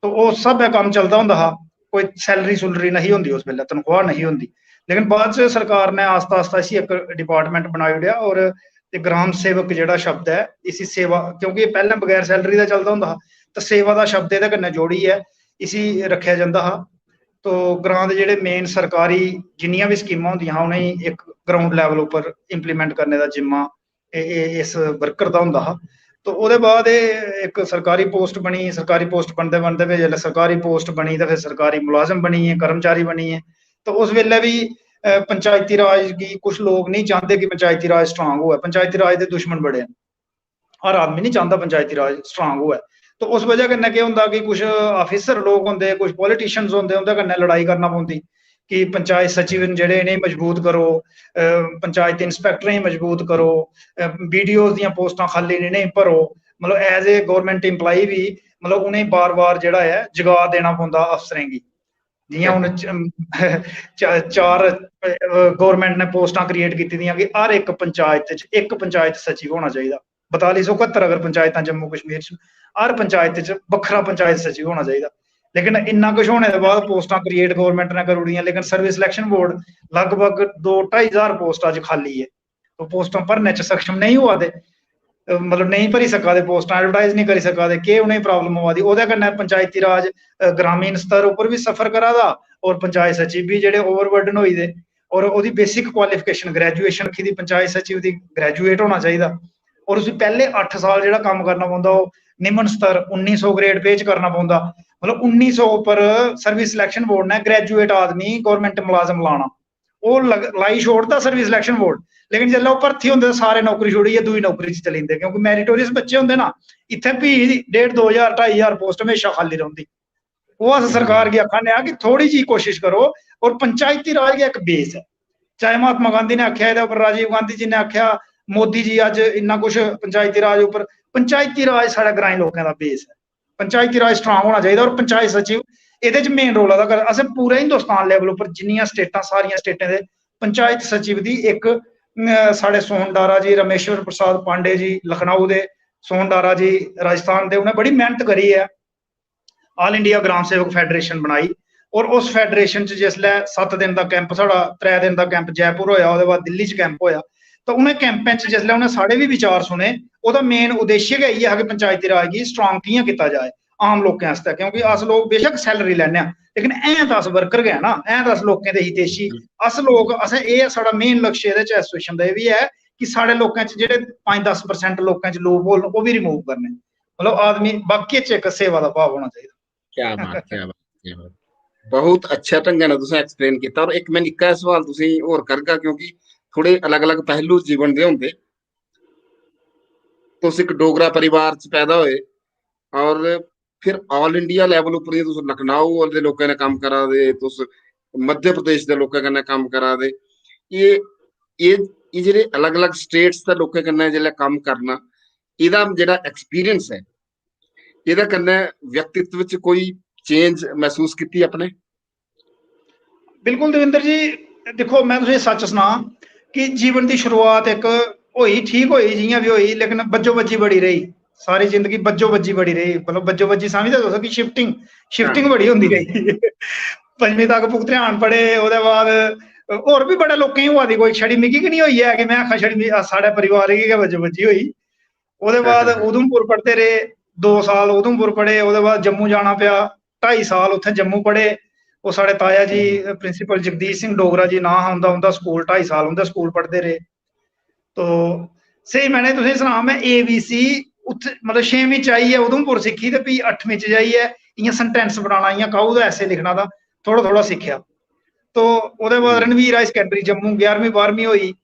तो उस स्हाबै कम्म चलदा होंदा हा, कोई सैलरी सुलरी नहीं होंदी उस बेल्लै, तनख्वाह नहीं होंदी। लेकिन बाद च सरकार ने आस्ता आस्ता इसी इक डिपार्टमेंट बनाई ओड़ेआ और ते ग्राम सेवक जेह्ड़ा शब्द ऐ, इसी सेवा, क्योंकि एह् पैह्लें बगैर सैलरी दा चलदा होंदा हा, ते सेवा दा शब्द एह्दे कन्नै जोड़ियै इसी रक्खेआ जंदा हा। तो ग्रां दे जेह्ड़े मेन सरकारी जिन्नियां बी स्कीमां होंदियां हां, उ'नेंगी इक ग्राउंड लेवल उप्पर इम्प्लीमेंट करने दा जिम्मा इस वर्कर दा होंदा हा। तो ओह्दे बाद एह् इक सरकारी पोस्ट बनी, सरकारी पोस्ट बनदे बनदे फिर जिसलै सरकारी पोस्ट बनी ते फिर सरकारी मुलाजम बनी गे, कर्मचारी बनी गे। तो उस बेल्लै बी पंचायती राज गी कुछ लोक नहीं चांहदे कि पंचायती राज स्ट्रांग होऐ। पंचायती राज दे दुश्मन बड़े न, हर आदमी नहीं चांहदा पंचायती राज स्ट्रांग होऐ। तो उस वजह कन्नै केह् होंदा कि कुछ ऑफिसर लोक होंदे, कुछ पॉलिटिशियंस होंदे, उं'दे कन्नै लड़ाई करना पौंदी कि पंचायत सचिव न जेह्ड़े, इ'नेंगी मजबूत करो, पंचायत इंस्पैक्टरें गी मजबूत करो, बीडीओ दियां पोस्टां खाली न, इ'नेंगी भरो। मतलब, as a government employee बी, मतलब, उ'नेंगी बार बार जेह्ड़ा ऐ, जगाऽ देना पौंदा अफसरें गी। जि'यां हून चार गवर्नमेंट ने पोस्टां क्रिएट कीती दियां कि हर इक पंचायत च इक पंचायत सचिव होना चाहिदा। बताली सौ कत्तर अगर पंचायतां जम्मू कश्मीर च, हर पंचायत च बक्खरा पंचायत सचिव होना चाहिदा। लेकिन इन्ना कुछ होने दे बाद पोस्टां क्रिएट गवर्नमेंट ने करी ओड़ियां, लेकिन सर्विस सिलेक्शन बोर्ड लगभग दो ढाई हजार पोस्ट अज्ज खाली ऐ। तो पोस्टां भरने च सक्षम नहीं होआ दे, मतलब, नहीं भरी सका दे पोस्टां, एडवर्टाइज नहीं करी सका दे। केह् उ'नेंगी प्रॉब्लम होआ दी? ओह्दे कन्नै पंचायती राज ग्रामीण स्तर उप्पर बी सफर करा दा और पंचायत सचिव बी जेह्ड़े ओवरबर्डन होई दे। और ओह्दी बेसिक क्वालिफिकेशन, ग्रेजुएशन रक्खी दी पंचायत सचिव दी, ग्रेजुएट होना चाहिदा। और उसी पैह्ले अट्ठ साल जेह्ड़ा कम्म करना पौंदा, ओह् निम्न स्तर उन्नी सौ ग्रेड पे च करना पौंदा। मतलब उन्नी सौ उप्पर सर्विस सिलेक्शन बोर्ड ने ग्रेजुएट आदमी गवर्नमेंट मुलाजम लाना, ओह् लग-, लाई छोड़दा सर्विस सिलेक्शन बोर्ड। लेकिन जिसलै ओह् भर्थी होंदे, सारे नौकरी छोड़ियै दूई नौकरी च चली जंदे, क्योंकि मैरिटोरियस बच्चे होंदे ना, इत्थै भी डेढ़ दो ज्हार, ढाई ज्हार पोस्ट म्हेशा खाली रौंह्दी। ओह् अस सरकार गी आखा ने आं कि थोह्ड़ी जेही कोशिश करो। और पंचायती राज गै इक बेस ऐ, चाहे महात्मा गांधी ने आखेआ एह्दे उप्पर, राजीव गांधी जी ने आखेआ, मोदी जी अज्ज इन्ना कुछ पंचायती राज उप्पर। पंचायती राज साढ़े ग्राईं लोकें दा बेस ऐ। पंचायती राज स्ट्रांग होना चाहिदा। और पंचायत सचिव एह्दे च मेन रोल अदा कर। असें पूरे हिंदुस्तान लेवल उप्पर जिन्नियां स्टेटां, सारियां स्टेटें दे पंचायत सचिव दी इक, अ, साढ़े सोहन डारा जी, रमेश्वर प्रसाद पांडे जी लखनऊ दे, सोहन डारा जी राजस्थान दे, उ'नें बड़ी मेहनत करी ऐ, ऑल इंडिया ग्राम सेवक फेडरेशन बनाई। और उस फेडरेशन च जिसलै सत्त दिन दा कैंप साढ़ा, त्रै दिन दा कैंप जयपुर होया, ओह्दे बाद दिल्ली च कैंप होया, तो उ'नें कैंपें च जिसलै उ'नें साढ़े बी विचार सुने, ओह्दा मेन उद्देश्य गै इ'यै हा कि पंचायती राज गी स्ट्रांग कि'यां कीता जाए आम लोकें आस्तै, क्योंकि अस लोक बेशक सैलरी लैन्ने आं, लेकिन हैं तां अस वर्कर गै ना, हैं तां अस लोकें दे हितैशी। अस लोक, असें, एह् साढ़ा मेन लक्ष्य एह्दे च एसोसिएशन दा एह् बी ऐ कि साढ़े लोकें च जेह्ड़े पंज दस परसेंट लोकें च लूप होल न, ओह् बी रिमूव करने। मतलब आदमी बाकी च इक सेवा दा भाव होना चाहिदा। क्या बात, क्या बात, क्या बात। बहुत अच्छा ढंगै नै तुसें एक्सप्लेन कीता। और इक मैं निक्का सवाल तुसें होर करगा, क्योंकि थोड़े अलग-अलग पहलू जीवन दे होंदे। तुस इक डोगरा परिवार च पैदा होए और फिर ऑल इंडिया लेवल उप्पर तुस लखनऊ दे लोकें कन्नै कम्म करा दे, तुस मध्य प्रदेश दे लोकें कन्नै कम्म करा दे। एह्, एह्, एह् जेह्ड़े अलग-अलग स्टेट्स दे लोकें कन्नै जेल्लै कम्म करना, एह्दा जेह्ड़ा एक्सपीरियंस ऐ, एह्दे कन्नै व्यक्तित्व च कोई चेंज मसूस कीती अपने? बिल्कुल देवेंद्र जी, दिक्खो, मैं तुसें सच सनां कि जीवन दी शुरुआत इक होई, ठीक होई, जि'यां बी होई, लेकिन बज्जो-बज्जी बड़ी रेही। सारी जिंदगी बज्जो-बज्जी बड़ी रेही। मतलब बज्जो-बज्जी समझदे तुस कि शिफ्टिंग, शिफ्टिंग हां। बड़ी होंदी रेही। पंजमीं तक पुगत्रेहान पढ़े, ओह्दे बाद होर बी बड़े लोकें गी होआ दी, कोई छड़ी मिगी गै निं होई ऐ कि मैं आखां छड़ी मि-, साढ़े परिवार गी गै बज्जो-बज्जी होई। ओह्दे बाद उधमपुर पढ़दे रेह्, दो साल उधमपुर पढ़े, ओह्दे बाद जम्मू जाना पेआ, ढाई साल उत्थें जम्मू पढ़े। ओह् साढ़े ताया जी, प्रिंसिपल जगदीश सिंह डोगरा जी नांऽ हा उं'दा, उं'दा स्कूल, ढाई साल उं'दे स्कूल पढ़दे रेह्। तो स्हेई मैह्ने तुसेंगी सनां, मैं A B C उत्थें, मतलब, छेमीं च आइयै उधमपुर सिक्खी ते फ्ही अठमीं च जाइयै इ'यां sentence बनाना, इ'यां काहू दा essay लिखना, तां थोह्ड़ा-थोह्ड़ा सिक्खेआ। तो ओह्दे बाद रणवीर हाई सकैंडरी जम्मू ग्यारहमीं बारहमीं होई,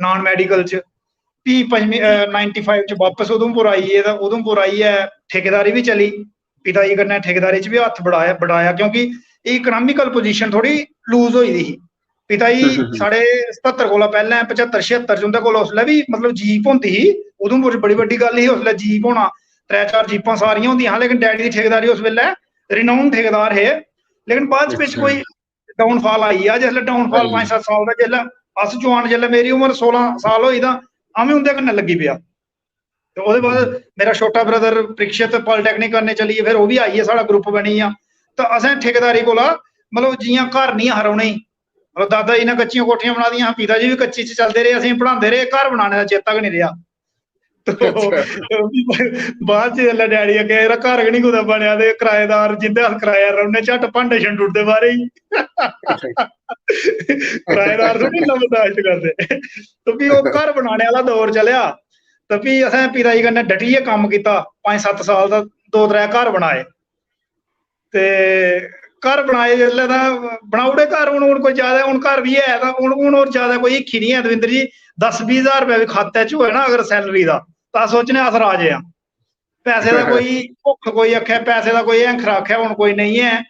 non medical च। फ्ही पंजमीं, अ, ninety five च बापस उधमपुर आई गे, तां उधमपुर आइयै ठेकेदारी बी चली, पिता जी कन्नै ठेकेदारी च बी हत्थ बड़ाया, बड़ाया, क्योंकि economical position थोह्ड़ी loose होई दी ही। पिता जी हम्म, हम्म, हम्म। साढ़े सतत्तर कोला पैह्लें, पचत्तर छेहत्तर च उं'दे कोल उसलै बी, मतलब, जीप होंदी ही, उधमपुर च बड़ी बड्डी गल्ल ही उसलै जीप होना, त्रै चार जीपां सारियां होंदियां हियां, लेकिन डैडी दी ठेकेदारी उस बेल्लै renowned ठेकेदार हे, लेकिन बाद च बिच अच्छा। कोई downfall आई गेआ। जिसलै downfall आई। पंज सत्त साल दा, जिसलै अस जुआन, जिसलै मेरी उम्र सोलां साल होई, तां अ'ऊं बी उं'दे कन्नै लग्गी पेआ। ते ओह्दे बाद हम्म। मेरा छोटा brother परीक्षित polytechnic करने चली गे, फिर ओह् बी आई गे, साढ़ा group बनी गेआ। ते असें ठेकेदारी कोला, मतलब, जि'यां घर निं हा रौह्ने गी, मतलब, दादा जी ने कच्चियां कोठियां बना दियां हियां, पिता जी बी कच्ची च चलदे रेह्, असेंगी पढ़ांदे रेह्, घर बनाने दा चेता गै निं रेहा। अच्छा। बाद च जिसलै डैडी अग्गें, "यरा, घर गै निं कुतै बनेआ," ते किराएदार, जिं'दे अस किराया रौह्ने, झट्ट भांडे छंडुड़दे बाह्रे गी। किराएदार थोह्ड़ी इन्ना बर्दाश्त करदे। ते फ्ही ओह् घर बनाने आह्ला दौर चलेआ, ते फ्ही असें पिता जी कन्नै डटियै कम्म कीता, पंज सत्त साल दा दो त्रै घर बनाए। ते घर बनाए जिसलै, तां बनाई ओड़े घर। हून, हून कोई ज्यादा, हून घर बी ऐ, तां हून, हून होर ज्यादा कोई हिक्खी निं ऐ, दविंदर जी। दस बीह् ज्हार रपेआ बी खातै च होऐ ना अगर सैलरी दा, तां अस सोचने अस राजे आं। पैसे दा कोई भुक्ख कोई आखै, पैसे दा कोई हैंखरा आखै, हून कोई नेईं ऐ।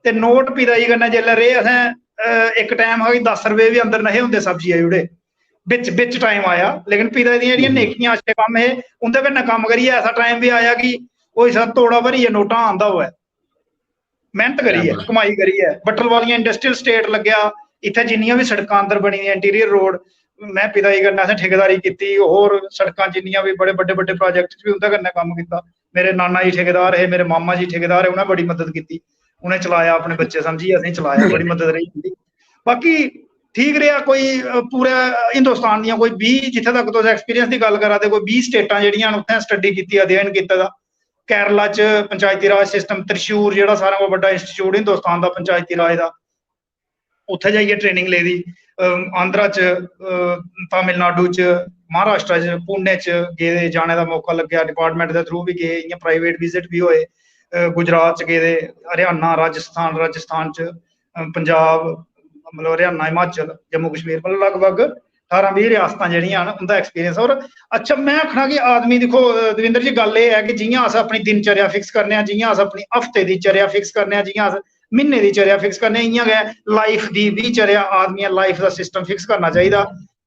ते नोट पिता जी कन्नै जिसलै रेह् असें, अ, इक टैम हा कि दस रपेऽ बी अंदर नेहे होंदे सब्जी आई ओड़े। बिच, बिच टाइम आया, लेकिन पिता जी दियां जेह्ड़ियां हम्म। नेकियां, अच्छे कम्म हे, उं'दे कन्नै कम्म करियै ऐसा टाइम बी आया कि होई सकदा तोड़ा भरियै नोटां आंदा होऐ। मेह्नत करियै, क्या बात। कमाई करियै, बट्टल वालियां industrial estate लग्गेआ, इत्थै जिन्नियां बी सड़कां अंदर बनी दियां, interior road, में पिता जी कन्नै असें ठेकेदारी कीती, होर सड़कां जिन्नियां बी, बड़े बड्डे बड्डे project च बी उं'दे कन्नै कम्म कीता। मेरे नाना जी ठेकेदार हे, मेरे मामा जी ठेकेदार हे, उ'नें बड़ी मदद कीती, उ'नें चलाया, अपने बच्चे समझियै असें चलाया, बड़ी मदद रेही उं'दी। बाकी ठीक रेहा। कोई, अ, पूरे हिंदुस्तान दियां कोई बीह्, जित्थै तक तुस experience दी गल्ल करा दे, कोई बीह् स्टेटां जेह्ड़ियां न, उत्थै study कीती, अध्ययन कीते दा। केरला च पंचायती राज system, त्रिशूर जेह्ड़ा सारें कोला बड्डा institute हिंदुस्तान दा पंचायती राज दा, उत्थै जाइयै training लेदी। अम, आंध्रा च, अ, तमिलनाडु च, महाराष्ट्र च, पुणे च गेदे, जाने दा मौका लग्गेआ, department related through be gay, इ'यां private visit बी होए। अ, गुजरात च गेदे, हरियाणा, राजस्थान, राजस्थान च, अ, पंजाब, मतलब हरियाणा, हिमाचल, जम्मू कश्मीर, मतलब लगभग ठारां बीह् रियासतां जेह्ड़ियां न, उं'दा एक्सपीरियंस। और अच्छा, में आखना कि आदमी, दिक्खो, अ, दविंदर जी, गल्ल एह् ऐ कि जि'यां अस अपनी दिनचर्या फिक्स करने आं, जि'यां अस अपनी हफ्ते दी चर्या फिक्स करने आं, जि'यां अस म्हीने दी चर्या फिक्स करने आं, इ'यां गै लाइफ दी बी चर्या, आदमियां लाइफ दा सिस्टम फिक्स करना चाहिदा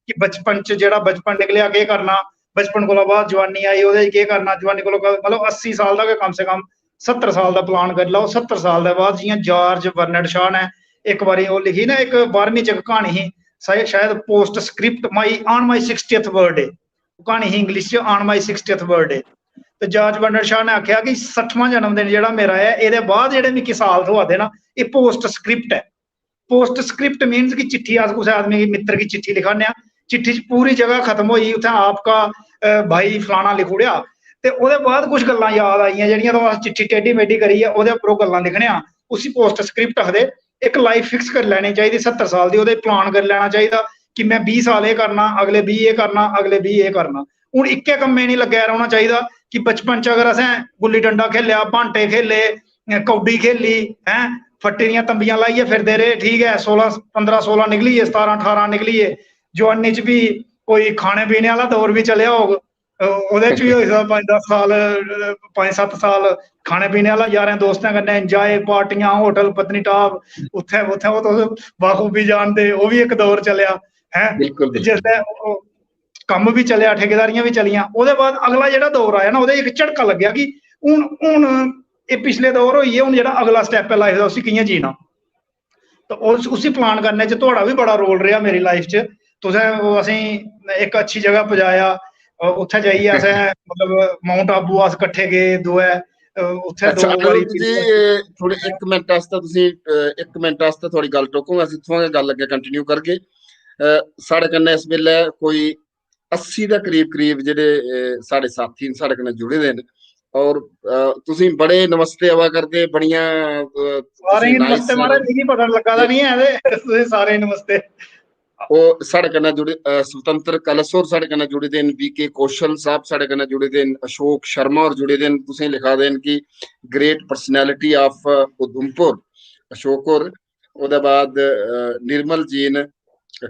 कि बचपन च, जेह्ड़ा बचपन निकलेआ, केह् करना, बचपन कोला बाद जवानी आई, ओह्दे च केह् करना, जवानी कोला, मतलब अस्सी साल दा गै कम से कम, सत्तर साल दा प्लान करी लैओ। सत्तर साल दे बाद जि'यां जार्ज बर्नर्ड शाह ने इक बारी ओह् लिखी ना, इक बारहवीं च इक क्हानी ही, शायद, शायद post script, my, on my sixtieth birthday, क्हानी ही इंग्लिश च, ऑन माई सिक्सटियथ बर्थडे। ते जार्ज बर्नर्ड शाह ने आखेआ कि सट्ठवां जन्मदिन जेह्ड़ा मेरा ऐ, एह्दे बाद जेह्ड़े मिगी साल थ्होआ दे ना, एह् पोस्ट स्क्रिप्ट ऐ। पोस्ट स्क्रिप्ट मीन्स कि चिट्ठी, अस कुसै आदमी गी, मित्तर गी चिट्ठी लिखाने आं, चिट्ठी च पूरी जगह खत्म होई, उत्थै आपका, अ, भाई फलाना लिखी ओड़ेआ, ते ओह्दे बाद कुछ गल्लां याद आइयां जेह्ड़ियां, तो अस चिट्ठी टेढ़ी मेढ़ी करियै ओह्दे उप्पर ओह् गल्लां लिखने आं, उसी पोस्ट स्क्रिप्ट आखदे। इक लाइफ फिक्स करी लैनी चाहिदी सत्तर साल दी, ओह्दे प्लान करी लैना चाहिदा कि में बीह् साल एह् करना, अगले बीह् एह् करना, अगले बीह् एह् करना। हून इक्कै कम्मै निं लग्गे रौह्ना चाहिदा कि बचपन च अगर असें गुल्ली डंडा खेलेआ, बांटे खेले, कौडी खेली, हैं, फट्टी दियां तंबियां लाइयै फिरदे रेह्, ठीक ऐ, सोलां, पंदरां सोलां निकली गे, सतारां ठारां निकली गे, जवानी च बी कोई खाने पीने आह्ला दौर बी चलेआ होग, अ, ओह्दे च बी होई सकदा पंज दस साल, अ, पंज सत्त साल खाने पीने आह्ला, यारें दोस्तें कन्नै एंजॉय, पार्टियां, होटल, पत्नीटाप, उत्थै, उत्थै ओह् तुस बाखूबी जानदे, ओह् बी इक दौर चलेआ, हैं। बिल्कुल, ते बिल्कुल। जिसलै ओह् कम्म बी चलेआ, ठेकेदारियां बी चलियां, ओह्दे बाद अगला जेह्ड़ा दौर आया ना, ओह्दे इक झटका लग्गेआ कि हून, हून एह् पिछले दौर होई गे, हून जेह्ड़ा अगला स्टैप ऐ लाइफ दा, उसी कि'यां जीना। ते उस, उसी प्लान करने च थुआढ़ा बी बड़ा रोल रेहा मेरी लाइफ च। तुसें ओह् असेंगी इक अच्छी जगह पजाया, अ, उत्थै जाइयै असें, मतलब, माउंट आबू अस कट्ठे गे दोऐ, अ, उत्थै अच्छा, दो बारी अनिरुद्ध जी, एह् थोड़े इक मिंट आस्तै तुसें, अ, इक मिंट आस्तै थुआढ़ी गल्ल टोकूंगा, अस इत्थुआं गै गल्ल अग्गें कंटिन्यू करगे। अ, साढ़े कन्नै इस बेल्लै कोई अस्सी दे करीब, करीब जेह्ड़े, अ, साढ़े साथी न, साढ़े कन्नै जुड़े दे न, और, अ, तुसें बड़े नमस्ते आवा करदे, बड़ियां, अ, तुसें सारें गी nice नमस्ते महाराज, मिगी पता लग्गा दा निं ऐ ते तुसें सारें गी नमस्ते। ओह् साढ़े कन्नै जुड़े, अ, स्वतंत्र कलश होर साढ़े कन्नै जुड़े दे न, वी के कौशल साहब साढ़े कन्नै जुड़े दे न, अशोक शर्मा होर जुड़े दे न, तुसें लिखा दे न कि great personality of, अ, उधमपुर, अशोक होर। ओह्दे बाद, अ, निर्मल जी न,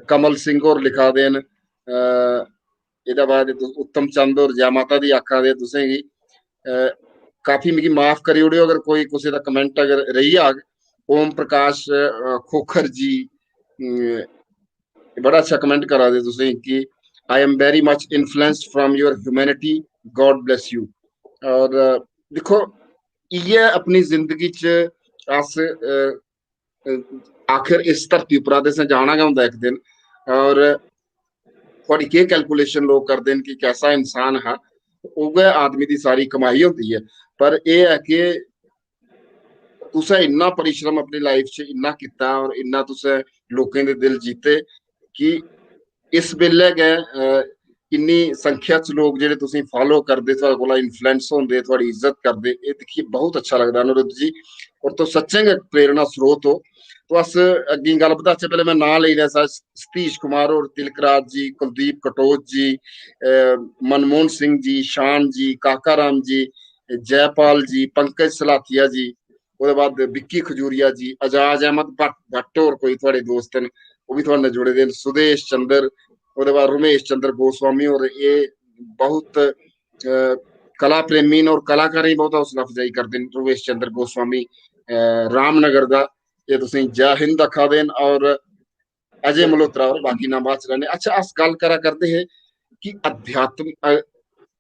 कमल सिंह होर लिखा दे न, अ, एह्दे बाद उत्तम चंद होर जै माता दी आखा दे तुसें गी। अ, काफी मिगी माफ करी ओड़ेओ अगर कोई कुसै दा कमेंट अगर रेही जाग। ओम प्रकाश, अ, खोखर जी, अम, बड़ा अच्छा कमेंट करा दे तुसें कि "I am very much influenced from your humanity, God bless you।" और, अ, दिक्खो, इ'यै अपनी जिंदगी च अस, अ, अ, आखिर इस धरती उप्परा ते असें जाना गै होंदा इक दिन। और थुआढ़ी केह् कैलकुलेशन लोक करदे न कि कैसा इंसान हा, उ'ऐ आदमी दी सारी कमाई होंदी ऐ। पर एह् ऐ कि तुसें इन्ना परिश्रम अपनी लाइफ च इन्ना कीता और इन्ना तुसें लोकें दे दिल जीते कि इस बेल्लै गै, अ, इन्नी संख्या च लोक जेह्ड़े तुसेंगी फॉलो करदे, थुआढ़े कोला इन्फ्लुएंस होंदे, थुआढ़ी इज्जत करदे, एह् दिक्खियै बहुत अच्छा लगदा अनिरुद्ध जी। और तुस सच्चें गै प्रेरणा स्रोत ओ। तो अस अग्गें गल्ल बधाचै, पैह्लें में नांऽ लेई लैं सा-, सतीश कुमार होर, तिलक राज जी, कुलदीप कटोच जी, अ, मनमोहन सिंह जी, शान जी, काका राम जी, जयपाल जी, पंकज सलाथिया जी, ओह्दे बाद विक्की खजूरिया जी, अजाज अहमद भट्ट, भट्ट होर कोई थुआढ़े दोस्त न, ओह् बी थुआढ़े नै जुड़े दे न, सुदेश चंद्र, ओह्दे बाद रमेश चंद्र गोस्वामी होर, एह् बहुत, अ, कला प्रेमी न और कलाकारें दी बहुत हौसला अफजाई करदे न रमेश चंद्र गोस्वामी, अ, रामनगर दा। एह् तुसेंगी जय हिंद आखा दे न और अजय मल्होत्रा होर, बाकी नाम बाद च लैने। अच्छा, अस गल्ल करा करदे हे कि अध्यात्म, अ,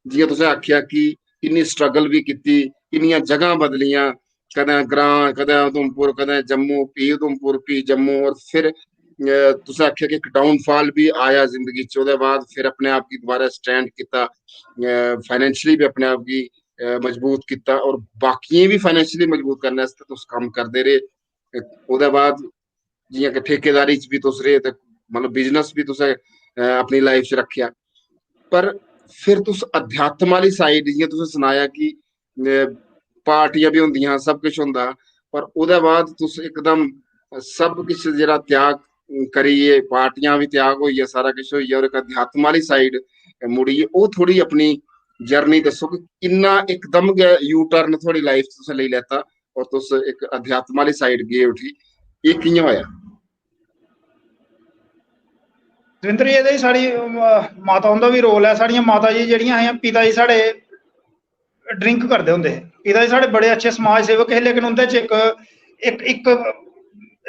जि'यां तुसें आखेआ कि किन्नी स्ट्रगल बी कीती, किन्नियां जगहां बदलियां, कदें ग्रां, कदें उधमपुर, कदें जम्मू, फ्ही उधमपुर, फ्ही जम्मू, और फिर, अ, तुसें आखेआ कि इक डाउनफॉल बी आया जिंदगी च, ओह्दे बाद फिर अपने आप गी दोबारा स्टैंड कीता, अ, फाइनेंशियली बी अपने आप गी, अ, मजबूत कीता और बाकियें बी फाइनेंशियली मजबूत करने आस्तै तुस कम्म करदे रेह्। ओह्दे बाद जि'यां कि ठेकेदारी च बी तुस रेह् ते मतलब बिजनेस बी तुसें, अ, अपनी लाइफ च रक्खेआ। पर फिर तुस अध्यात्म आह्ली साइड, जि'यां तुसें सनाया कि, अ, पार्टियां बी होंदियां, सब किश होंदा, पर ओह्दे बाद तुस इकदम सब किश जेह्ड़ा त्याग करियै, पार्टियां बी त्याग होइयै, सारा किश होइयै, और इक अध्यात्म आह्ली साइड मुड़ियै, ओह् थोह्ड़ी अपनी जर्नी दस्सो कि किन्ना इकदम गै यू टर्न थुआढ़ी लाइफ च तुसें लेई लैता और तुस इक अध्यात्म आह्ली साइड गे उठी, एह् कि'यां होएआ? दविंदर जी, एह्दे च साढ़ी, अम, माता उं'दा बी रोल ऐ। साढ़ियां माता जी जेह्ड़ियां हियां, पिता जी साढ़े ड्रिंक करदे होंदे हे। पिता जी साढ़े बड़े अच्छे समाज सेवक हे, लेकिन उं'दे च इक, इक, इक,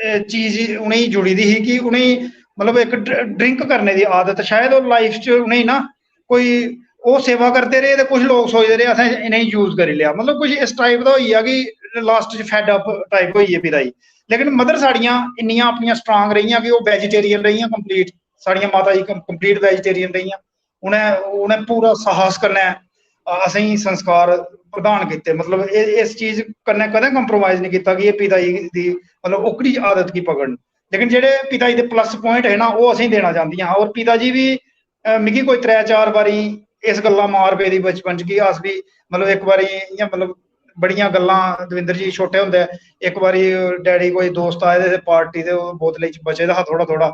अ, चीज उ'नेंगी जुड़ी दी ही कि उ'नेंगी, मतलब, इक ड्र-, ड्रिंक करने दी आदत, शायद ओह् लाइफ च उ'नेंगी ना कोई, ओह् सेवा करदे रेह् ते कुछ लोक सोचदे रेह् असें इ'नेंगी यूज करी लेआ, मतलब, कुछ इस टाइप दा होई गेआ कि लास्ट च फेड अप टाइप होई गे पिता जी। लेकिन मदर साढ़ियां इन्नियां अपनियां स्ट्रांग रेहियां कि ओह् वेजिटेरियन रेहियां कंप्लीट, साढ़ियां माता जी कंप्लीट वेजिटेरियन रेहियां। उ'नें, उ'नें पूरा साहस कन्नै, अ, असेंगी संस्कार प्रदान कीते। मतलब, ए-, इस चीज कन्नै कदें कंप्रोमाइज नहीं कीता कि एह् पिता जी दी, मतलब, ओकड़ी आदत गी पकड़न। लेकिन जेह्ड़े पिता जी दे प्लस पॉइंट हे ना, ओह् असेंगी देना चांह्दियां हियां। और पिता जी बी, अ, मिगी कोई त्रै चार बारी इस गल्ला मार पेदी बचपन च कि अस बी, मतलब, इक बारी इ'यां, मतलब, बड़ियां गल्लां, दविंदर जी, छोटे होंदे इक बारी डैडी कोई दोस्त आए दे हे पार्टी ते ओह् बोतलै च बचे दा हा थोह्ड़ा थोह्ड़ा,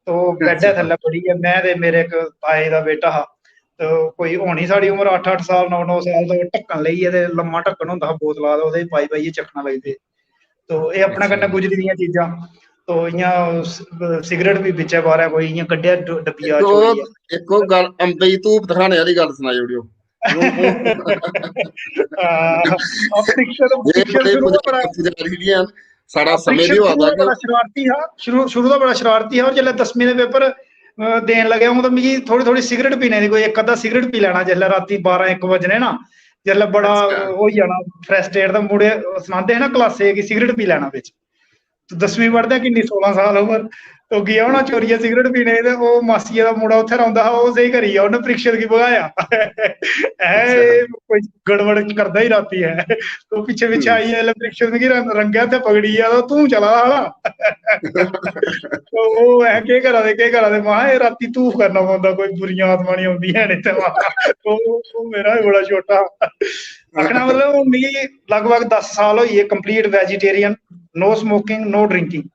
तो ओह् बैडै थल्लै बड़ी गेआ, में ते मेरे इक ताए दा बेटा हा, ते कोई होनी साढ़ी उम्र अट्ठ अट्ठ साल, नौ नौ साल दा, ओह् ढक्कन लेइयै, ते लम्मा ढक्कन होंदा हा बोतला दा, ओह्दे च पाई पाइयै चक्खना लगदे। तो एह् अपने कन्नै गुजरी दियां चीजां। तो इ'यां स-, सिगरेट बी बिच्चै बारै कोई इ'यां कड्ढेआ ड-, डब्बिया इक ओह्, चोरियै। इक ओह् गल्ल, अम्बे दी धूप दिखाने आह्ली गल्ल सनाई ओड़ेओ। हां, अब शिक्षक, एह् शिक्षक बड़े शुरू दा बड़ा, पुजारी जी हैन, साढ़ा अब समय बी शिक्षक होआ शुरू दा दा कि बड़ा शरारती हा, शुरू, शुरू दा बड़ा शरारती हा, और जिसलै दसमीं दे पेपर, अ, देन लगे हूं, ते मिगी थोड़ी, थोड़ी सिगरेट पीने दी, कोई इक अद्धा सिगरेट पी लैना जिसलै रातीं बारां इक बजने ना, जिसलै बड़ा अच्छा। होई जाना फ्रस्ट्रेट, ते मुड़े सनांदे हे ना क्लासै च कि सिगरेट पी लैना बिच। ते दसमीं पढ़दे किन्नी, सोलां साल उम्र, तो गेआ होना चोरियै सिगरेट पीने गी, ते ओह् मासियै दा मुड़ा उत्थै रौंह्दा हा, ओह् स्हेई करी गेआ, उन्नै परीक्षक गी भगाया। ऐ, अच्छा। एह् कोई गड़बड़ करदा ही राती ऐ। तो पिच्छे पिच्छे हम्म। आइयै जिसलै परीक्षक मिगी रं-, रंगै हत्थै पकड़ी गेआ, ते तूं चला दा हा ना। तो ओह् ऐ, "केह् करा दे, केह् करा दे?" महां, "एह् राती धूफ करना पौंदा, कोई बुरियां आत्मा निं औंदियां न इत्थै।" ओह्, ओह् मेरा बी बड़ा छोटा हा। आखना मतलब, हून मिगी लगभग दस साल होई गे, complete vegetarian, no smoking, no drinking।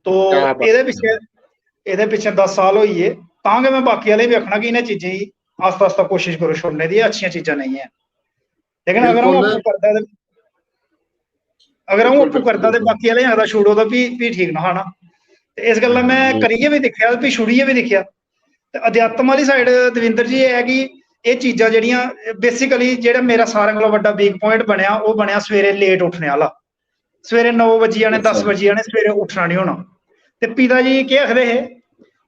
तो क्या बात एह्दे है। पिच्छे, एह्दे पिच्छे दस साल होई गे, तां गै में बाकी आह्लें बी आखना कि इ'नें चीजें गी आस्ता आस्ता कोशिश करो छोड़ने दी, एह् अच्छियां चीजां नेईं हैन। लेकिन अगर अ'ऊं बिल्कुल। आपूं करदा ते, अगर अ'ऊं बिल्कुल, आपूं बिल्कुल, करदा ते बिल्कुल। बाकी आह्लें आखदा छोड़ो, तां फ्ही, फ्ही ठीक ना हा ना। ते इस गल्ला में हम्म। करियै बी दिक्खेआ, फ्ही छुड़ियै बी दिक्खेआ। ते अध्यात्म आह्ली साइड, दविंदर जी, एह् ऐ कि एह् चीजां जेह्ड़ियां, basically जेह्ड़ा मेरा सारें कोला बड्डा weak point बनेआ, ओह् बनेआ सवेरे लेट उट्ठने आह्ला। सवेरे नौ बज्जी जाने, दस अच्छा। बज्जी जाने, सवेरे उट्ठना निं होना। ते पिता जी केह् आखदे हे,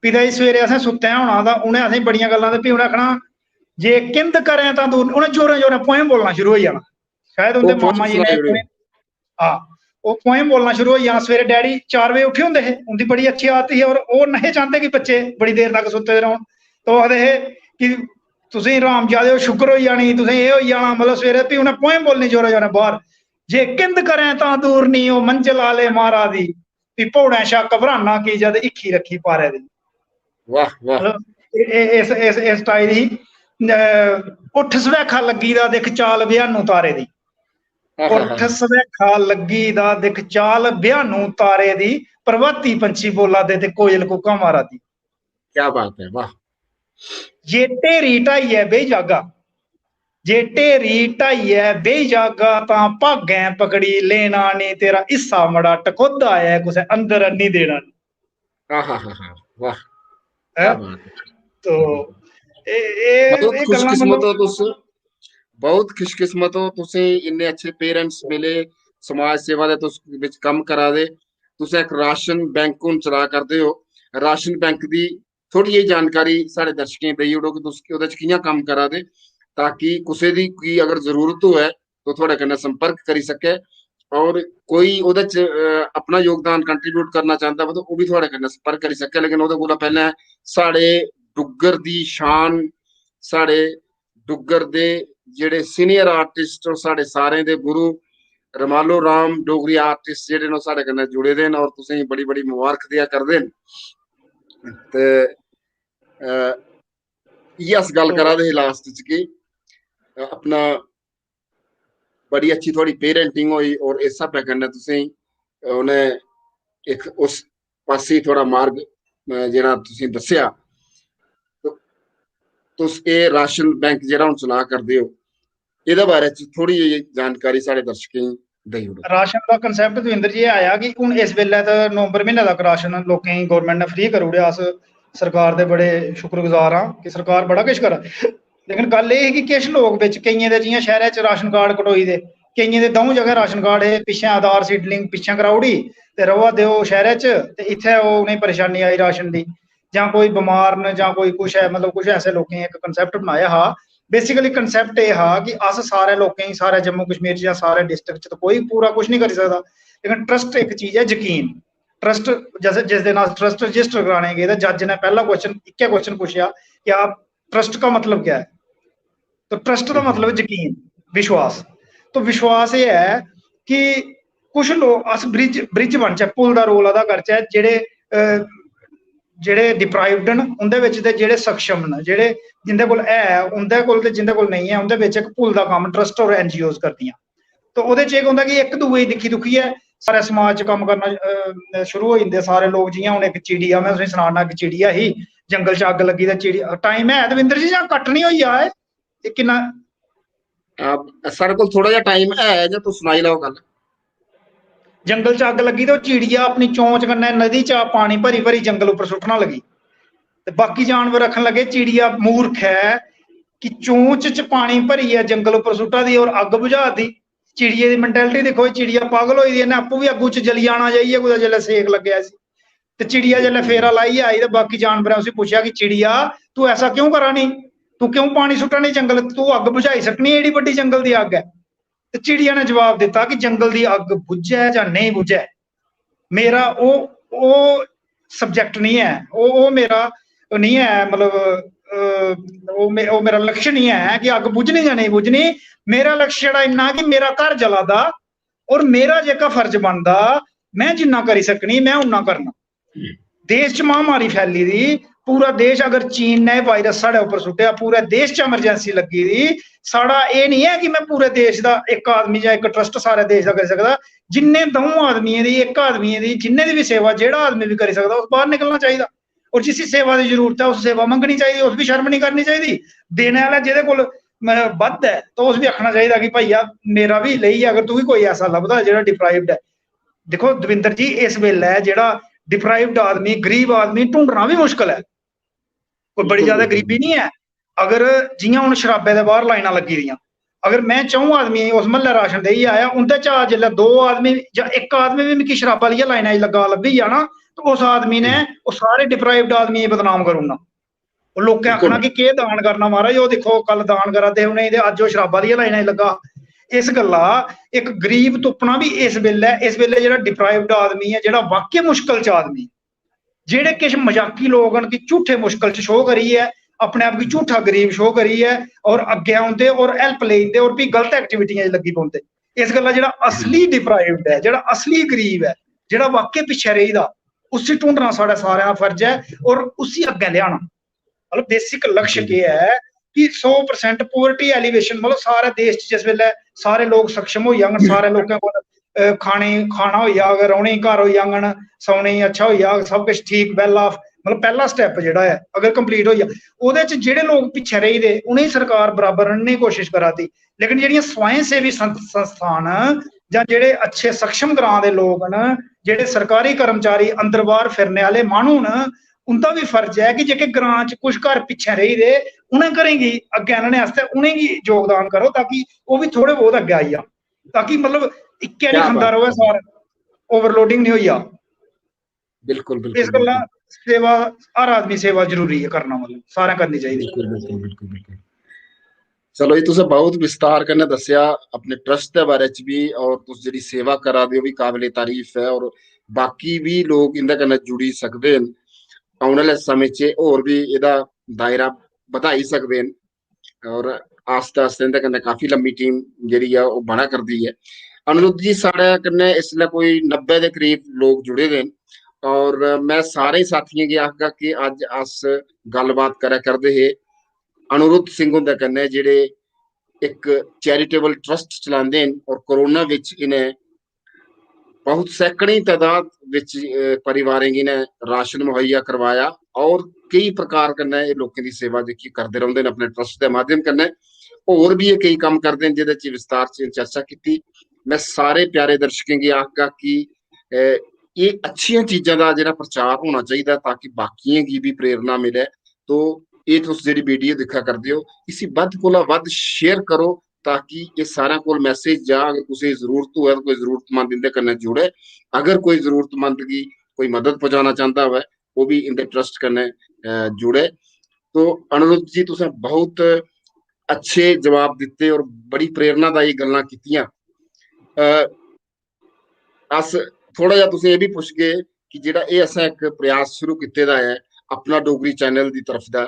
पिता जी सवेरे असें सुत्ते दे होना, तां उ'नें असेंगी बड़ियां गल्लां, ते फ्ही उ'नें आखना, "जे किंद करें तां दूर," उ'नें जोरें जोरें poem बोलना शुरू होई जाना। शायद उं'दे ओह् poem मामा जी ने सनाई ओड़ेओ। हां, ओह् poem बोलना शुरू होई जाना। सवेरे डैडी चार बजे उट्ठे होंदे हे, उं'दी बड़ी अच्छी आदत ही, और ओह् नेहे चांह्दे कि बच्चे बड़ी देर तक सुत्ते दे रौह्न। तो ओह् आखदे हे कि "तुसें गी राम जादे ओ, शुक्र होई जानी, तुसें एह् होई जाना।" मतलब, सवेरे फ्ही उ'नें poem बोलनी जोरें जोरें बाह्र, "जे किंद करें तां दूर निं ओ मंजल आह्ले मारा दी, फ्ही भौड़ें शा घबराना की जद हिक्खी रक्खी पारै दी।" वाह, वाह। मतलब, ए-, ए-, इस, इस, इस style ही, अ, "उट्ठ सवैखा लग्गी दा, दिक्ख चाल ब्याह्नू तारे दी।" आहा। "उट्ठ सवैखा लग्गी दा, दिक्ख चाल ब्याह्नू तारे दी, प्रभाती पंछी बोला दे ते कोयल कूकां मारा दी।" क्या बात है, वाह। "जे ढेरी ढाइयै बेही जागा, जे ढेरी ढाइयै बेही जागा, तां भागें पकड़ी लेना नी, तेरा हिस्सा मड़ा टकोह्दा ऐ, कुसै अंदर आह्नी देना नी।" आहा हा हा, वाह। हैं? क्या बात है। तो ए-, ए-, मतलब, एह् गल्लां खुशकिस्मत मतलब हो तुस, बहुत खुशकिस्मत हो, तुसें इन्ने अच्छे parents मिले, समाज सेवा दे तुस बिच कम्म करा दे, तुसें इक राशन बैंक हुन चला करदे हो, राशन बैंक दी थोह्ड़ी जेही जानकारी साढ़े दर्शकें गी देई ओड़ो कि तुस ओह्दे च कि'यां कम्म करा दे, ताकि कुसै दी गी अगर जरूरत होऐ तो थुआढ़े कन्नै संपर्क करी सकै, और कोई ओह्दे च, अ, अपना योगदान contribute करना चांह्दा होऐ तो ओह् बी थुआढ़े कन्नै संपर्क करी सकै। लेकिन ओह्दे कोला पैह्लें साढ़े डुग्गर दी शान, साढ़े डुग्गर दे जेह्ड़े senior artist और साढ़े सारें दे गुरु रमालो राम डोगरी artist जेह्ड़े न, ओह् साढ़े कन्नै जुड़े दे न और तुसेंगी बड़ी-बड़ी मुबारक देआ करदे न। ते, अ, इ'यै अस गल्ल करा दे हे last च कि, अ, अपना बड़ी अच्छी थुआढ़ी parenting होई और इस स्हाबै कन्नै तुसेंगी, अ, उ'नें इक उस पासै थुआढ़ा मार्ग, अ, जेह्ड़ा तुसेंगी दस्सेआ। तो तुस एह् राशन बैंक जेह्ड़ा हून चला करदे ओ, एह्दे बारे च थोह्ड़ी जेही जानकारी साढ़े दर्शकें गी देई ओड़ो। राशन दा concept, दविंदर जी, एह् आया कि हून इस बेल्लै ते नवंबर म्हीने तक राशन लोकें गी government ने free करी ओड़ेआ। अस सरकार दे बड़े शुक्रगुजार आं कि सरकार बड़ा किश करा दी। लेकिन गल्ल एह् ही कि किश लोक बिच, केइयें दे, जि'यां शैह्रै च राशन कार्ड कटोई दे, केइयें दे द'ऊं जगह राशन कार्ड हे, पिच्छें आधार seed link पिच्छें कराई ओड़ी ते र'वा दे ओह् शैह्रै च, ते इत्थै ओह् उ'नेंगी परेशानी आई राशन दी, जां कोई बमार न जां कोई कुछ ऐ, मतलब कुछ ऐसे लोकें इक concept बनाया हा। Basically concept एह् हा कि अस सारे लोकें गी, सारे जम्मू कश्मीर च जां सारे district च, ते कोई पूरा कुछ नहीं करी सकदा, लेकिन trust इक चीज ऐ, यकीन। Trust जैसे जिस दिन अस trust register कराने गे, ते जज ने पैह्ला question, इक्कै question पुच्छेआ कि आप, trust का मतलब क्या है? तो trust दा मतलब यकीन, विश्वास। तो विश्वास एह् ऐ कि कुछ लोक, अस bridge, bridge बनचै, पुल दा role अदा करचै, जेह्ड़े अ, जेह्ड़े deprived न उं'दे बिच ते जेह्ड़े सक्षम न, जेह्ड़े, जिं'दे कोल है, उं'दे कोल ते जिं'दे कोल नेईं ऐ, उं'दे बिच इक पुल दा कम्म trust और NGOs करदियां। तो ओह्दे च एह् होंदा कि इक दूए गी दिक्खी दुक्खियै सारे समाज च कम्म करना, अ, शुरू होई जंदे सारे लोक। जि'यां हून इक चिड़िया, में तुसेंगी सनाना, इक चिड़िया ही, जंगल च अग्ग लग्गी ते चिड़ी-, time है दविंदर जी जां कट्ट निं होई जा एह्? एह् किन्ना अ, साढ़े कोल थोह्ड़ा जेहा time है, जां तुस सनाई लैओ गल्ल। जंगल च अग्ग लग्गी ते ओह् चिड़िया अपनी चोंच कन्नै नदी चा पानी भरी भरी जंगल उप्पर सुट्टना लगी। ते बाकी जानवर आखन लगे, "चिड़िया मूर्ख ऐ कि चोंच च पानी भरियै जंगल उप्पर सुट्टा दी और अग्ग बुझा दी।" चिड़िये दी mentality दिक्खो, चिड़िया पागल होई दी, इन्नै आपूं बी अग्गू च जली जाना जाइयै कुतै, जेल्लै सेक लग्गेआ इसी। ते चिड़िया जेल्लै फेरा लाइयै आई ते बाकी जानवरें उसी पुच्छेआ कि, "चिड़िया, तू ऐसा क्यों करा नी? तू क्यों पानी सुट्टा नी जंगल? तू अग्ग बुझाई सकनी ऐ, एडी बड्डी जंगल दी अग्ग ऐ।" ते चिड़िया ने जवाब दित्ता कि जंगल दी अग्ग बुझै जां नेईं बुझै, मेरा ओह्, ओह् subject निं ऐ, ओह्, ओह् मेरा निं ऐ, मतलब, अ, ओह् मे-, ओह् मेरा लक्ष्य निं ऐ कि अग्ग बुझनी जां नेईं बुझनी। मेरा लक्ष्य छड़ा इन्ना कि मेरा घर जला दा और मेरा जेह्का फर्ज बनदा, में जिन्ना करी सकनी, में उन्ना करना। देश च महामारी फैली दी, पूरा देश, अगर चीन ने एह् virus साढ़े उप्पर सुट्टेआ, पूरे देश च emergency लग्गी दी, साढ़ा एह् निं ऐ कि में पूरे देश दा इक आदमी जां इक trust सारे देश दा करी सकदा। जिन्ने द'ऊं आदमियें दी, इक आदमियें दी, जिन्ने दी बी सेवा, जेह्ड़ा आदमी बी करी सकदा, उस बाह्र निकलना चाहिदा। और जिसी सेवा दी जरूरत ऐ, उस सेवा मंगनी चाहिदी, उस बी शर्म निं करनी चाहिदी। देने आह्ला जेह्दे कोल, म-, बद्ध ऐ, तो उस बी आखना चाहिदा कि, "भैया, मेरा बी लेई जा, अगर तुगी कोई ऐसा लभदा जेह्ड़ा deprived ऐ।" दिक्खो दविंदर जी, इस बेल्लै जेह्ड़ा deprived आदमी, गरीब आदमी ढूंढना बी मुश्कल ऐ। कोई बड़ी ज्यादा गरीबी निं ऐ। अगर जि'यां हून शराबै दे बाह्र लाइनां लग्गी दियां, अगर में च'ऊं आदमियें गी उस म्हल्लै राशन देइयै आया, उं'दे चा जिसलै दो आदमी जां इक आदमी बी मिगी शराबा आह्लियै लाइना च लग्गा लब्भी गेआ ना, ते उस आदमी ने ओह् सारे deprived आदमियें गी बदनाम करी ओड़ना। ओह् लोकें आखना कि केह् दान करना महाराज, ओह् दिक्खो कल दान करा दे हे उ'नेंगी ते अज्ज ओह् शराबा आह्लियै लाइना च लग्गा। इस गल्ला इक गरीब तुप्पना बी इस बेल्लै, इस बेल्लै जेह्ड़ा deprived आदमी ऐ, जेह्ड़ा वाकई मुश्कल च आदमी, जेह्ड़े किश मजाकी लोक न कि झूठे मुश्कल च show करियै, अपने आप गी झूठा गरीब show करियै और अग्गें औंदे और help लेई जंदे और फ्ही गलत एक्टिविटियां च लग्गी पौंदे। इस गल्ला जेह्ड़ा असली deprived ऐ, जेह्ड़ा असली गरीब ऐ, जेह्ड़ा वाकई पिच्छें रेही दा, उसी ढूंढना साढ़ा सारें दा फर्ज ऐ और उसी अग्गें लेआना। मतलब basic लक्ष्य केह् ऐ कि सौ percent poverty alleviation, मतलब सारे देश च जिस बेल्लै सारे लोक सक्षम होई जाङन, सारे लोकें कोल, अ, खाने, खाना होई जाग, रौह्ने गी घर होई जाङन, सौने गी अच्छा होई जाग, सब किश ठीक, well off, मतलब पैह्ला step जेह्ड़ा ऐ अगर complete होई जा, ओह्दे च जेह्ड़े लोक पिच्छें रेही दे उ'नेंगी सरकार बराबर आह्नने दी कोशिश करा दी। लेकिन जेह्ड़ियां स्वयं सेवी संस-, संस्थां न जां जेह्ड़े अच्छे सक्षम ग्रां दे लोक न, जेह्ड़े सरकारी कर्मचारी अंदर बाह्र फिरने आह्ले माह्नू न, उं'दा बी फर्ज ऐ कि जेह्के ग्रां च कुछ घर पिच्छें रेही दे, उ'नें घरें गी अग्गें आह्नने आस्तै उ'नेंगी योगदान करो, ताकि ओह् बी थोह्ड़े बहुत अग्गें आई जान, ताकि मतलब इक्कै निं खंदा र'वै सारा, overloading निं होई जा। बिल्कुल, बिल्कुल, इस गल्ला सेवा, हर आदमी सेवा जरूरी ऐ करना, मतलब सारें करनी चाहिदी। बिल्कुल, बिल्कुल, बिल्कुल, बिल्कुल। चलो जी, तुसें बहुत विस्तार कन्नै दस्सेआ अपने trust दे बारे च बी, और तुस जेह्ड़ी सेवा करा दे ओ, ओह् बी काबिले तारीफ ऐ, और बाकी बी लोक इं'दे कन्नै जुड़ी सकदे न, औने आह्ले समें च होर बी एह्दा दायरा बधाई सकदे न, और आस्ता आस्ता इं'दे कन्नै काफी लम्मी team जेह्ड़ी ऐ ओह् बना करदी ऐ। अनिरुद्ध जी, साढ़े कन्नै इसलै कोई नब्बै दे करीब लोक जुड़े दे न, और में सारे साथियें गी आखगा कि अज्ज अस गल्लबात करै करदे हे अनिरुद्ध सिंह हुंदे कन्नै, जेह्ड़े इक charitable trust चलांदे न और कोरोना बिच इ'नें बहुत सैकड़ें तदाद बिच, अ, परिवारें गी इ'नें राशन मुहैया करवाया। और केई प्रकार कन्नै एह् लोकें दी सेवा जेह्की करदे रौंह्दे न अपने ट्रस्ट दे माध्यम कन्नै। होर बी एह् केई कम्म करदे न जेह्दे च विस्तार च चर्चा कीती। में सारे प्यारे दर्शकें गी आखगा कि एह् अच्छियां चीजां दा जेह्ड़ा प्रचार होना चाहिदा ताकि बाकियें गी बी प्रेरणा मिलै। तो एह् तुस जेह्ड़ी वीडियो दिक्खा करदे ओ, इसी बद्ध कोला बद्ध शेयर करो ताकि एह् सारें कोल मैसेज जा। अगर कुसै गी जरूरत होऐ तां कोई जरूरतमंद इंदे कन्नै जुड़े। अगर कोई जरूरतमंद गी कोई मदद पहुंचाना चांह्दा होऐ, ओह् बी इंदे ट्रस्ट कन्नै जुड़े। तो अनिरुद्ध जी, तुसें बहुत अच्छे जवाब दित्ते और बड़ी प्रेरणादायी गल्लां कीतियां। अस थोड़ा जेहा तुसें एह् बी पुच्छगे कि जेह्ड़ा एह् असें इक प्रयास शुरू कीते दा ऐ अपना डोगरी चैनल दी तरफ दा,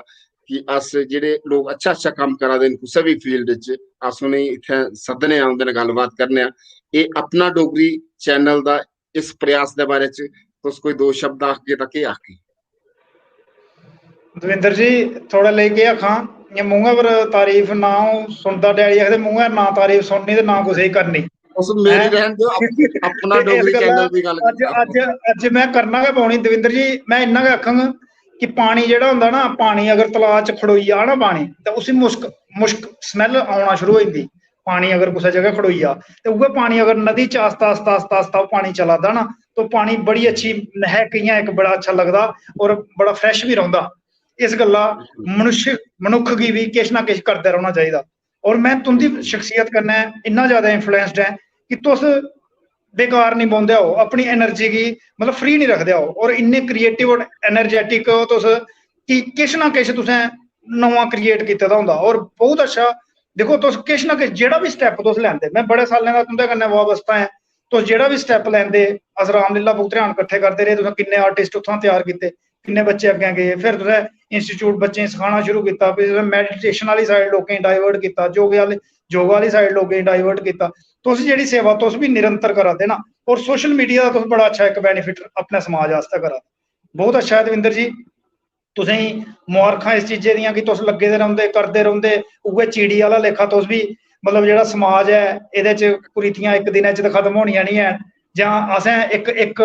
कि अस जेह्ड़े लोक अच्छा अच्छा कम्म करा दे न कुसै बी फील्ड च, अस उ'नेंगी इत्थै सद्दने आं, उं'दे नै गल्लबात करने आं। एह् अपना डोगरी चैनल दा इस प्रयास दे बारे च तुस कोई दो शब्द आखगे तां केह् आखगे? दविंदर जी, थुआढ़े लेई केह् आखां, इ'यां मूंहै पर तारीफ ना अ'ऊं सुनदा, डैडी आखदे मूंहै ना तारीफ सुननी ते ना कुसै गी करनी। तुस मेरी हैं? रैह्न देओ, अप-, अपना ते इस डोगरी गल्ला चैनल दी गल्ल अज्ज कीती। अज्ज अज्ज में करना गै पौनी दविंदर जी। में इन्ना गै आखङ कि पानी जेह्ड़ा होंदा ना, पानी अगर तलाऽ च खड़ोई जा ना पानी, ते उसी मुश्क मुश्क स्मैल औना शुरू होई जंदी। पानी अगर कुसै जगह खड़ोई जा ते उ'ऐ पानी अगर नदी च आस्ता आस्ता आस्ता आस्ता ओह् पानी चला दा ना, तो पानी बड़ी अच्छी महक, इ'यां इक बड़ा अच्छा लगदा और बड़ा फ्रैश बी रौंह्दा। इस गल्ला मनुष्य मनुक्ख गी बी किश ना किश करदे रौह्ना चाहिदा। और में तुं'दी शख्सियत कन्नै इन्ना ज्यादा इन्फ्लुएंस्ड ऐ कि तुस बेकार निं बौंह्दे ओ, अपनी एनर्जी गी मतलब फ्री निं रखदे ओ, और इन्ने क्रिएटिव और एनर्जेटिक ओ तुस कि किश ना किश तुसें नमां क्रिएट कीते दा होंदा। और बहुत अच्छा, दिक्खो तुस किश ना किश जेह्ड़ा बी स्टैप तुस लैंदे, में बड़े सालें दा तुं'दे कन्नै वाबस्ता ऐ, तुस जेह्ड़ा बी स्टैप लैंदे, अस रामलीला बुक ध्यान कट्ठे करदे रेह्, तुसें किन्ने आर्टिस्ट उत्थां त्यार कीते, किन्ने बच्चे अग्गें गे, फिर तुसें इंस्टीट्यूट बच्चें गी सखाना शुरू कीता, फिर तुसें मैडिटेशन आह्ली साइड लोकें गी डाइवर्ट कीता, योगे आह्ले योगा आह्ली साइड लोकें गी डाइवर्ट कीता। तुस जेह्ड़ी सेवा तुस बी निरंतर करा दे ना, और सोशल मीडिया दा तुस बड़ा अच्छा इक बेनिफिट अपने समाज आस्तै करा दे। बहुत अच्छा ऐ दविंदर जी, तुसेंगी मुबारखां इस चीजै दियां कि तुस लग्गे दे रौंह्दे, करदे रौंह्दे। उ'ऐ चिड़ी आह्ला लेखा तुस बी, मतलब जेह्ड़ा समाज ऐ एह्दे च कुरीतियां इक दिनै च ते खत्म होनियां निं हैन। जां असें इक इक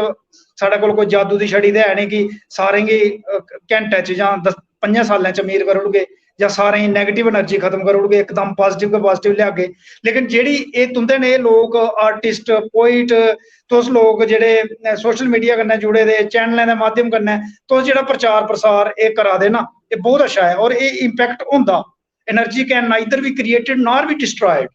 साढ़े कोल कोई जादू दी छड़ी ते है निं कि सारें गी अ, घैंटे च जां दस पंजें सालें च अमीर करी ओड़गे, जां सारें गी नेगेटिव एनर्जी खत्म करी ओड़गे, इकदम पाजिटिव गै पाजिटिव लेआगे। लेकिन जेह्ड़ी एह् तुं'दे नेह् लोक, आर्टिस्ट, पोइट, तुस लोक जेह्ड़े सोशल मीडिया कन्नै जुड़े दे, चैनलें दे माध्यम कन्नै तुस जेह्ड़ा प्रचार प्रसार एह् करा दे ना, एह् बहुत अच्छा ऐ और एह् इम्पैक्ट होंदा। Energy can neither be created nor be destroyed,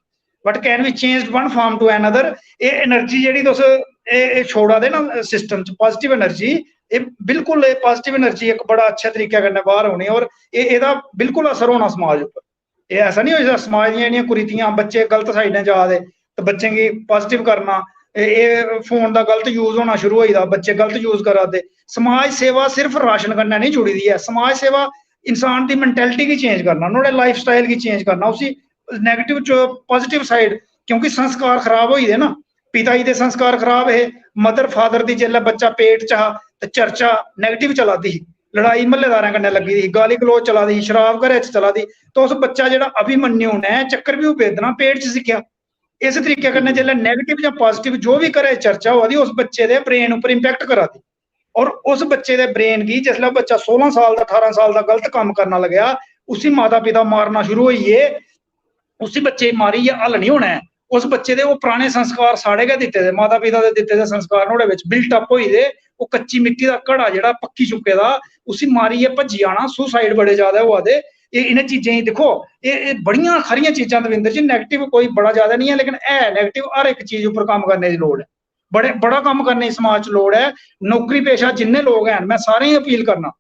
but can be changed one form to another। एह् एनर्जी जेह्ड़ी तुस एह् एह् छोड़ा दे ना सिस्टम च, पाजिटिव एनर्जी, एह् बिल्कुल एह् पाजिटिव एनर्जी इक बड़ा अच्छे तरीके कन्नै बाहर औनी और एह् एह्दा बिल्कुल असर होना समाज उप्पर। एह् ऐसा निं होई सकदा समाज दियां जेह्ड़ियां कुरीतियां, बच्चे गलत साइडें जा दे ते बच्चें गी पाजिटिव करना, एह् एह् फोन दा गलत यूज होना शुरू होई दा, बच्चे गलत यूज करा दे। समाज सेवा सिर्फ राशन कन्नै निं जुड़ी दी ऐ, समाज सेवा इंसान दी मैंटेलिटी गी चेंज करना, नुहाड़े लाइफ स्टाइल गी चेंज करना, उसी नेगेटिव च पाजिटिव साइड, क्योंकि संस्कार खराब होई दे ना। पिता जी दे संस्कार खराब हे, मदर फादर दी जेल्लै बच्चा पेट च हा ते चर्चा नेगेटिव चला दी ही, लड़ाई म्हल्लेदारें कन्नै लग्गी दी ही, गाली गलोच चला दी ही, शराब घरै च चला दी। तो उस बच्चा जेह्ड़ा अभिमन्यु ने चक्रव्यूह भेदना पेट च सिक्खेआ। इस तरीके कन्नै जेल्लै नेगेटिव जां पाजिटिव जो बी घरै च चर्चा होआ दी, उस बच्चे दे ब्रेन उप्पर इम्पैक्ट करा दी। और उस बच्चे दे ब्रेन गी जिसलै बच्चा सोलां साल दा, ठारां साल दा गलत कम्म करना लगेआ, उसी माता पिता मारना शुरू होई गे। उसी बच्चे गी मारियै हल निं होना ऐ। उस बच्चे दे ओह् पराने संस्कार साढ़े गै दित्ते दे, माता पिता दे दित्ते दे संस्कार नुहाड़े बिच बिल्ट अप होई दे। ओह् कच्ची मिट्टी दा घड़ा जेह्ड़ा पक्की चुके दा, उसी मारियै भज्जी जाना। सुसाइड बड़े ज्यादा होआ दे। एह् इ'नें चीजें गी दिक्खो, एह् एह् बड़ियां खरियां चीजां दविंदर जी, नेगेटिव कोई बड़ा ज्यादा निं ऐ, लेकिन है नेगेटिव। हर इक चीज उप्पर कम्म करने दी लोड़ ऐ। बड़े बड़ा कम्म करने दी समाज च लोड़ ऐ। नौकरी पेशा जिन्ने लोक हैन, में सारें गी अपील करना,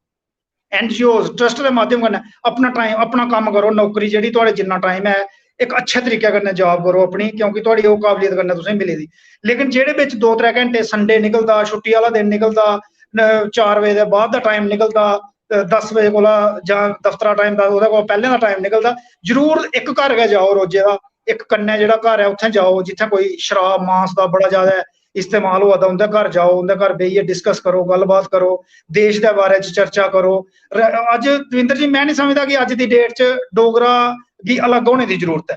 एनजीओ ट्रस्ट दे माध्यम कन्नै अपना टाइम, अपना कम्म करो। नौकरी जेह्ड़ी थुआढ़े जिन्ना टाइम ऐ, इक अच्छे तरीके कन्नै जॉब करो अपनी, क्योंकि थुआढ़ी ओह् काबलियत कन्नै तुसेंगी मिली दी। लेकिन जेह्ड़े बिच दो त्रै घैंटे संडे निकलदा, छुट्टी आह्ला दिन निकलदा, न- चार बजे दे बाद दा टाइम निकलदा, अ, दस बजे कोला जां दफ्तरा टाइम दा, ओह्दे कोला पैह्लें दा टाइम निकलदा, जरूर इक घर गै जाओ रोजै दा, इक कन्नै जेह्ड़ा घर ऐ उत्थें जाओ जित्थें कोई शराब मांस दा बड़ा ज्यादा इस्तेमाल होआ दा, उं'दे घर जाओ, उं'दे घर बेहियै डिस्कस करो, गल्लबात करो, देश दे बारे च चर्चा करो। र- अज्ज दविंदर जी, में नहीं समझदा कि अज्ज दी डेट च डोगरा गी अलग होने दी जरूरत ऐ,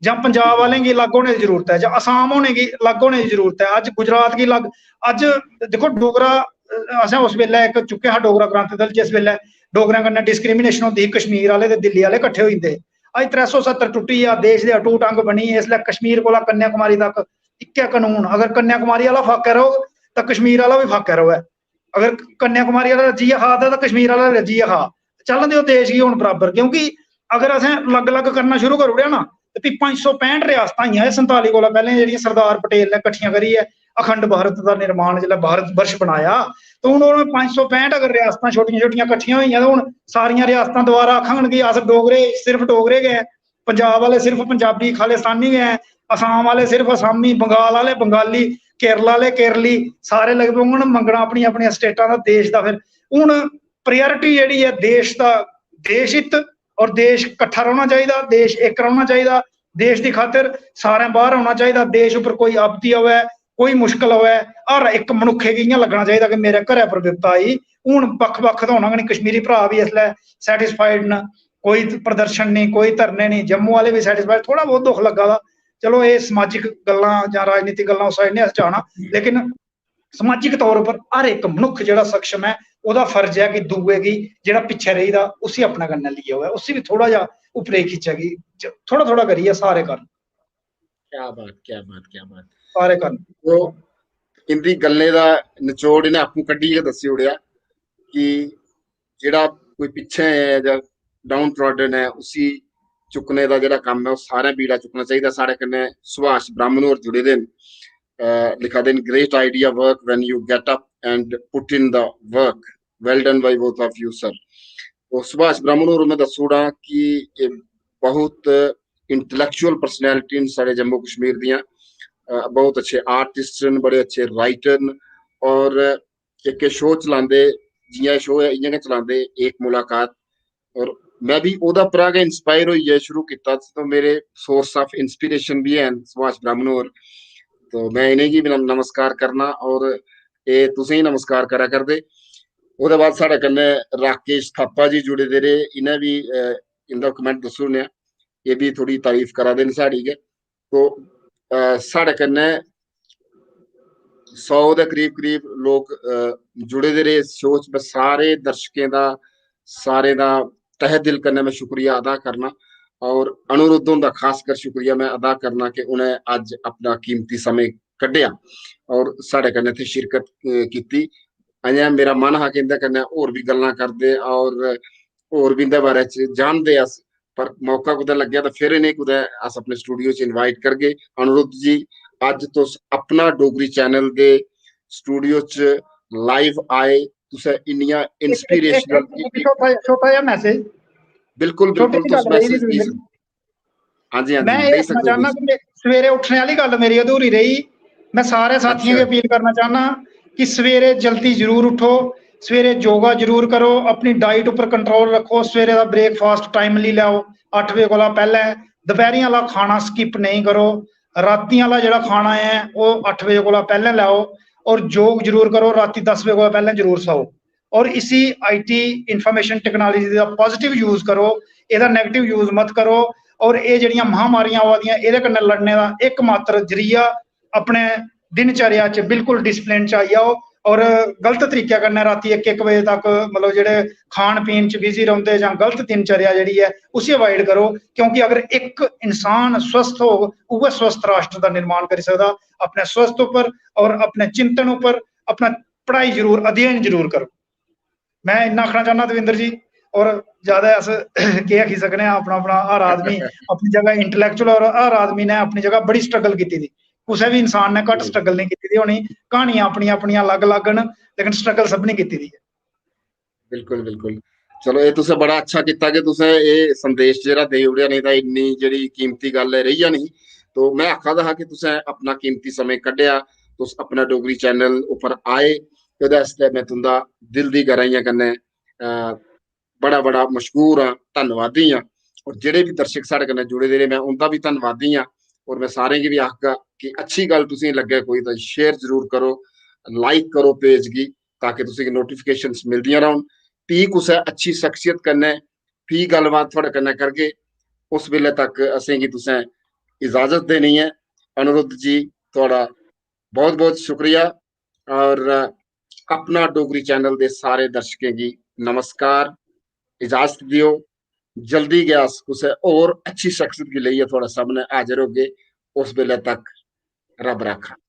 जां पंजाब आह्लें गी अलग होने दी जरूरत ऐ, जां असाम होने गी अलग होने दी जरूरत ऐ। अज्ज गुजरात गी अलग, अज्ज दिक्खो डोगरा असें उस बेल्लै इक चुक्केआ हा डोगरा क्रांति दल, जिस बेल्लै डोगरें कन्नै डिस्क्रिमिनेशन होंदी ही, कश्मीर आह्ले ते दिल्ली आह्ले कट्ठे होई जंदे हे। अज्ज त्रै सौ सत्तर टुट्टी गेआ, देश दे अटूट अंग बनी गे। इसलै कश्मीर कोला कन्याकुमारी तक इक्कै कानून, अगर कन्याकुमारी आह्ला फाकै रौह्ग तां कश्मीर आह्ला बी फाकै र'वै, अगर कन्याकुमारी आह्ला रज्जियै खा दा तां कश्मीर आह्ला रज्जियै खा, चलन देओ देश गी हून बराबर। क्योंकि अगर असें अलग-अलग करना शुरू करी ओड़ेआ ना, ते फ्ही पंज सौ पैंह्ट रियासतां हियां, एह् संताली कोला पैह्लें जेह्ड़ियां सरदार पटेल ने कट्ठियां करियै अखंड भारत दा निर्माण, जिसलै भारत वर्ष बनाया, ते हून ओह् पंज सौ पैंह्ट अगर रियासतां छोटियां-छोटियां कट्ठियां होई गेइयां, ते हून सारियां रियासतां दोबारा आखङन कि अस डोगरे, सिर्फ डोगरे गै, पंजाब आह्ले सिर्फ पंजाबी, खालिस्तानी गै, असाम आह्ले सिर्फ असामी, बंगाल आह्ले बंगाली, केरला आह्ले केरली, सारे लगी पौङन मंगना अपनियां-अपनियां स्टेटां दा, देश दा। फिर हून प्रायोरिटी जेह्ड़ी ऐ देश दा, देश हित और देश कट्ठा रौह्ना चाहिदा, देश इक रौह्ना चाहिदा, देश दी खातिर सारें बाह्र औना चाहिदा। देश उप्पर कोई आपत्ति आवै, कोई मुश्कल आवै, हर इक मनुक्खै गी इ'यां लग्गना चाहिदा कि मेरे घरै पर विपता आई। हून बक्ख-बक्ख ते होना गै निं, कश्मीरी भ्राऽ बी इसलै satisfied न, कोई प्रदर्शन निं, कोई धरने निं, जम्मू आह्ले बी satisfied, थोह्ड़ा बहुत दुख लग्गा दा। चलो, एह् समाजिक गल्लां जां राजनीतिक गल्लां उस side निं अस जाना, लेकिन समाजिक तौर उप्पर हर इक मनुक्ख जेह्ड़ा सक्षम ऐ, ओह्दा फर्ज ऐ कि दूए गी, जेह्ड़ा पिच्छें रेही दा, उसी अपने कन्नै लेइयै आवै, उसी बी थोह्ड़ा जेहा उप्परै गी खिच्चै कि च-, थोह्ड़ा-थोह्ड़ा करियै सारे करन। क्या बात, क्या बात, क्या बात। सारे करन। तो इंदी गल्लें दा नचोड़ इ'नें आपूं कड्ढियै दस्सी ओड़ेआ कि जेह्ड़ा कोई पिच्छें ऐ जां down trodden ऐ, उसी चुक्कने दा जेह्ड़ा कम्म ऐ, ओह् सारें बीड़ा चुक्कना चाहिदा। साढ़े कन्नै सुभाष ब्राह्मण होर जुड़े दे न, अ, लिखा दे न, "Great idea work when you get up and put in the work, well done by both of you sir।" तो सुभाष ब्राह्मण होर, में दस्सी ओड़ां कि एह् बहुत intellectual personality न साढ़े जम्मू कश्मीर दियां, अ, बहुत अच्छे artist न, बड़े अच्छे writer न, और इक show चलांदे, जि'यां show ऐ इ'यां गै चलांदे, एक मुलाकात, और में बी ओह्दा परा गै inspire होइयै शुरू कीता। तो मेरे source of inspiration बी हैन सुभाष ब्राह्मण होर, तो में इ'नेंगी बी नम-, नमस्कार करना, और एह् तुसेंगी नमस्कार करा करदे। ओह्दे बाद साढ़े कन्नै राकेश थापा जी जुड़े दे रेह्, इ'नें बी, अ, इं'दा comment दस्सी ओड़ने आं, एह् बी थोह्ड़ी तारीफ करा दे न साढ़ी गै। तो, अ, साढ़े कन्नै सौ दे करीब, करीब लोक, अ, जुड़े दे रेह् इस show च। में सारे दर्शकें दा, सारें दा तहे दिल कन्नै में शुक्रिया अदा करना, और अनिरुद्ध हुंदा खासकर शुक्रिया में अदा करना कि उ'नें अज्ज अपना कीमती समें कड्ढेआ और साढ़े कन्नै इत्थै शिरकत, अ, कीती। अजें मेरा मन हा कि इं'दे कन्नै होर बी गल्लां करदे और होर बी इं'दे बारे च जानदे अस, पर मौका कुतै लग्गेआ तां फिर इ'नें कुतै अस अपने studio च invite करगे। अनिरुद्ध जी, अज्ज तुस अपना डोगरी channel दे studio च live आए, तुसें इन्नियां inspirational, छोटा, छोटा जेहा message। बिल्कुल, बिल्कुल, तुस message देई सकदे। हां जी, हां जी, में एह् आखना चाहना कि सवेरे उट्ठने आह्ली गल्ल मेरी अधूरी रेही। में सारे साथियें गी अपील करना चाहना कि सवेरे जल्दी जरूर उठो, सवेरे योगा जरूर करो, अपनी diet उप्पर control रखो, सवेरे दा breakfast timely लैओ, अट्ठ बजे कोला पैह्लें। दपैह्रीं आह्ला खाना skip नेईं करो, रातीं आह्ला जेह्ड़ा खाना ऐ ओह् अट्ठ बजे कोला पैह्लें लैओ, और योग जरूर करो, रातीं दस बजे कोला पैह्लें जरूर सौ। और इसी IT, information technology दा positive use करो, एह्दा negative use मत करो। और एह् जेह्ड़ियां महामारियां आवा दियां, एह्दे कन्नै लड़ने दा इकमात्र जरिया अपने दिनचर्या च बिल्कुल discipline च आई जाओ और गलत तरीके कन्नै रातीं इक इक बजे तक, मतलब, जेह्ड़े खान पीन च busy रौंह्दे जां गलत दिनचर्या जेह्ड़ी ऐ उसी avoid करो, क्योंकि अगर इक इंसान स्वस्थ होग, उ'ऐ स्वस्थ राष्ट्र दा निर्माण करी सकदा, अपने स्वस्थ उप्पर और अपने चिंतन उप्पर, अपना पढ़ाई जरूर, अध्ययन जरूर करो। में इन्ना आखना चाहना दविंदर जी, और ज्यादा अस केह् आखी सकने आं, अपना, अपना हर आदमी अपनी जगह intellectual और हर आदमी ने अपनी जगह बड़ी struggle कीती दी, कुसै बी इंसान ने घट्ट struggle नहीं कीती दी होनी। कहानियां अपनियां, अपनियां अलग, अलग न, लेकिन struggle सभनें कीती दी ऐ। बिल्कुल, बिल्कुल। चलो, एह् तुसें बड़ा अच्छा कीता कि तुसें एह् संदेश जेह्ड़ा देई ओड़ेआ, नेईं तां इन्नी जेह्ड़ी कीमती गल्ल ऐ, रेही जानी ही। तो में आखा दा हा कि तुसें अपना कीमती समें कड्ढेआ, तुस अपना डोगरी channel उप्पर आए, ते ओह्दे आस्तै में तुं'दा दिल दी गैह्राइयें कन्नै, अ, बड़ा, बड़ा मशकूर आं, धन्नवादी आं। और जेह्ड़े बी दर्शक साढ़े कन्नै जुड़े दे रेह्, में उं'दा बी धन्नवादी आं। और में सारें गी बी आखगा कि अच्छी गल्ल तुसेंगी लग्गै कोई तां share जरूर करो, like करो page गी, ताकि तुसेंगी notifications मिलदियां रौह्न। फ्ही कुसै अच्छी शख्सियत कन्नै फ्ही गल्लबात थुआढ़े कन्नै करगे। उस बेल्लै तक असेंगी तुसें इजाजत देनी ऐ। अनिरुद्ध जी, थुआढ़ा बहुत बहुत शुक्रिया। और अपना डोगरी चैनल दे सारे दर्शकें गी नमस्कार। इजाजत दियो, जल्दी गै अस कुसै होर अच्छी शख्सियत गी लेइयै थुआढ़े सामनै हाजर होगे। उस बेल्लै तक रब राखा।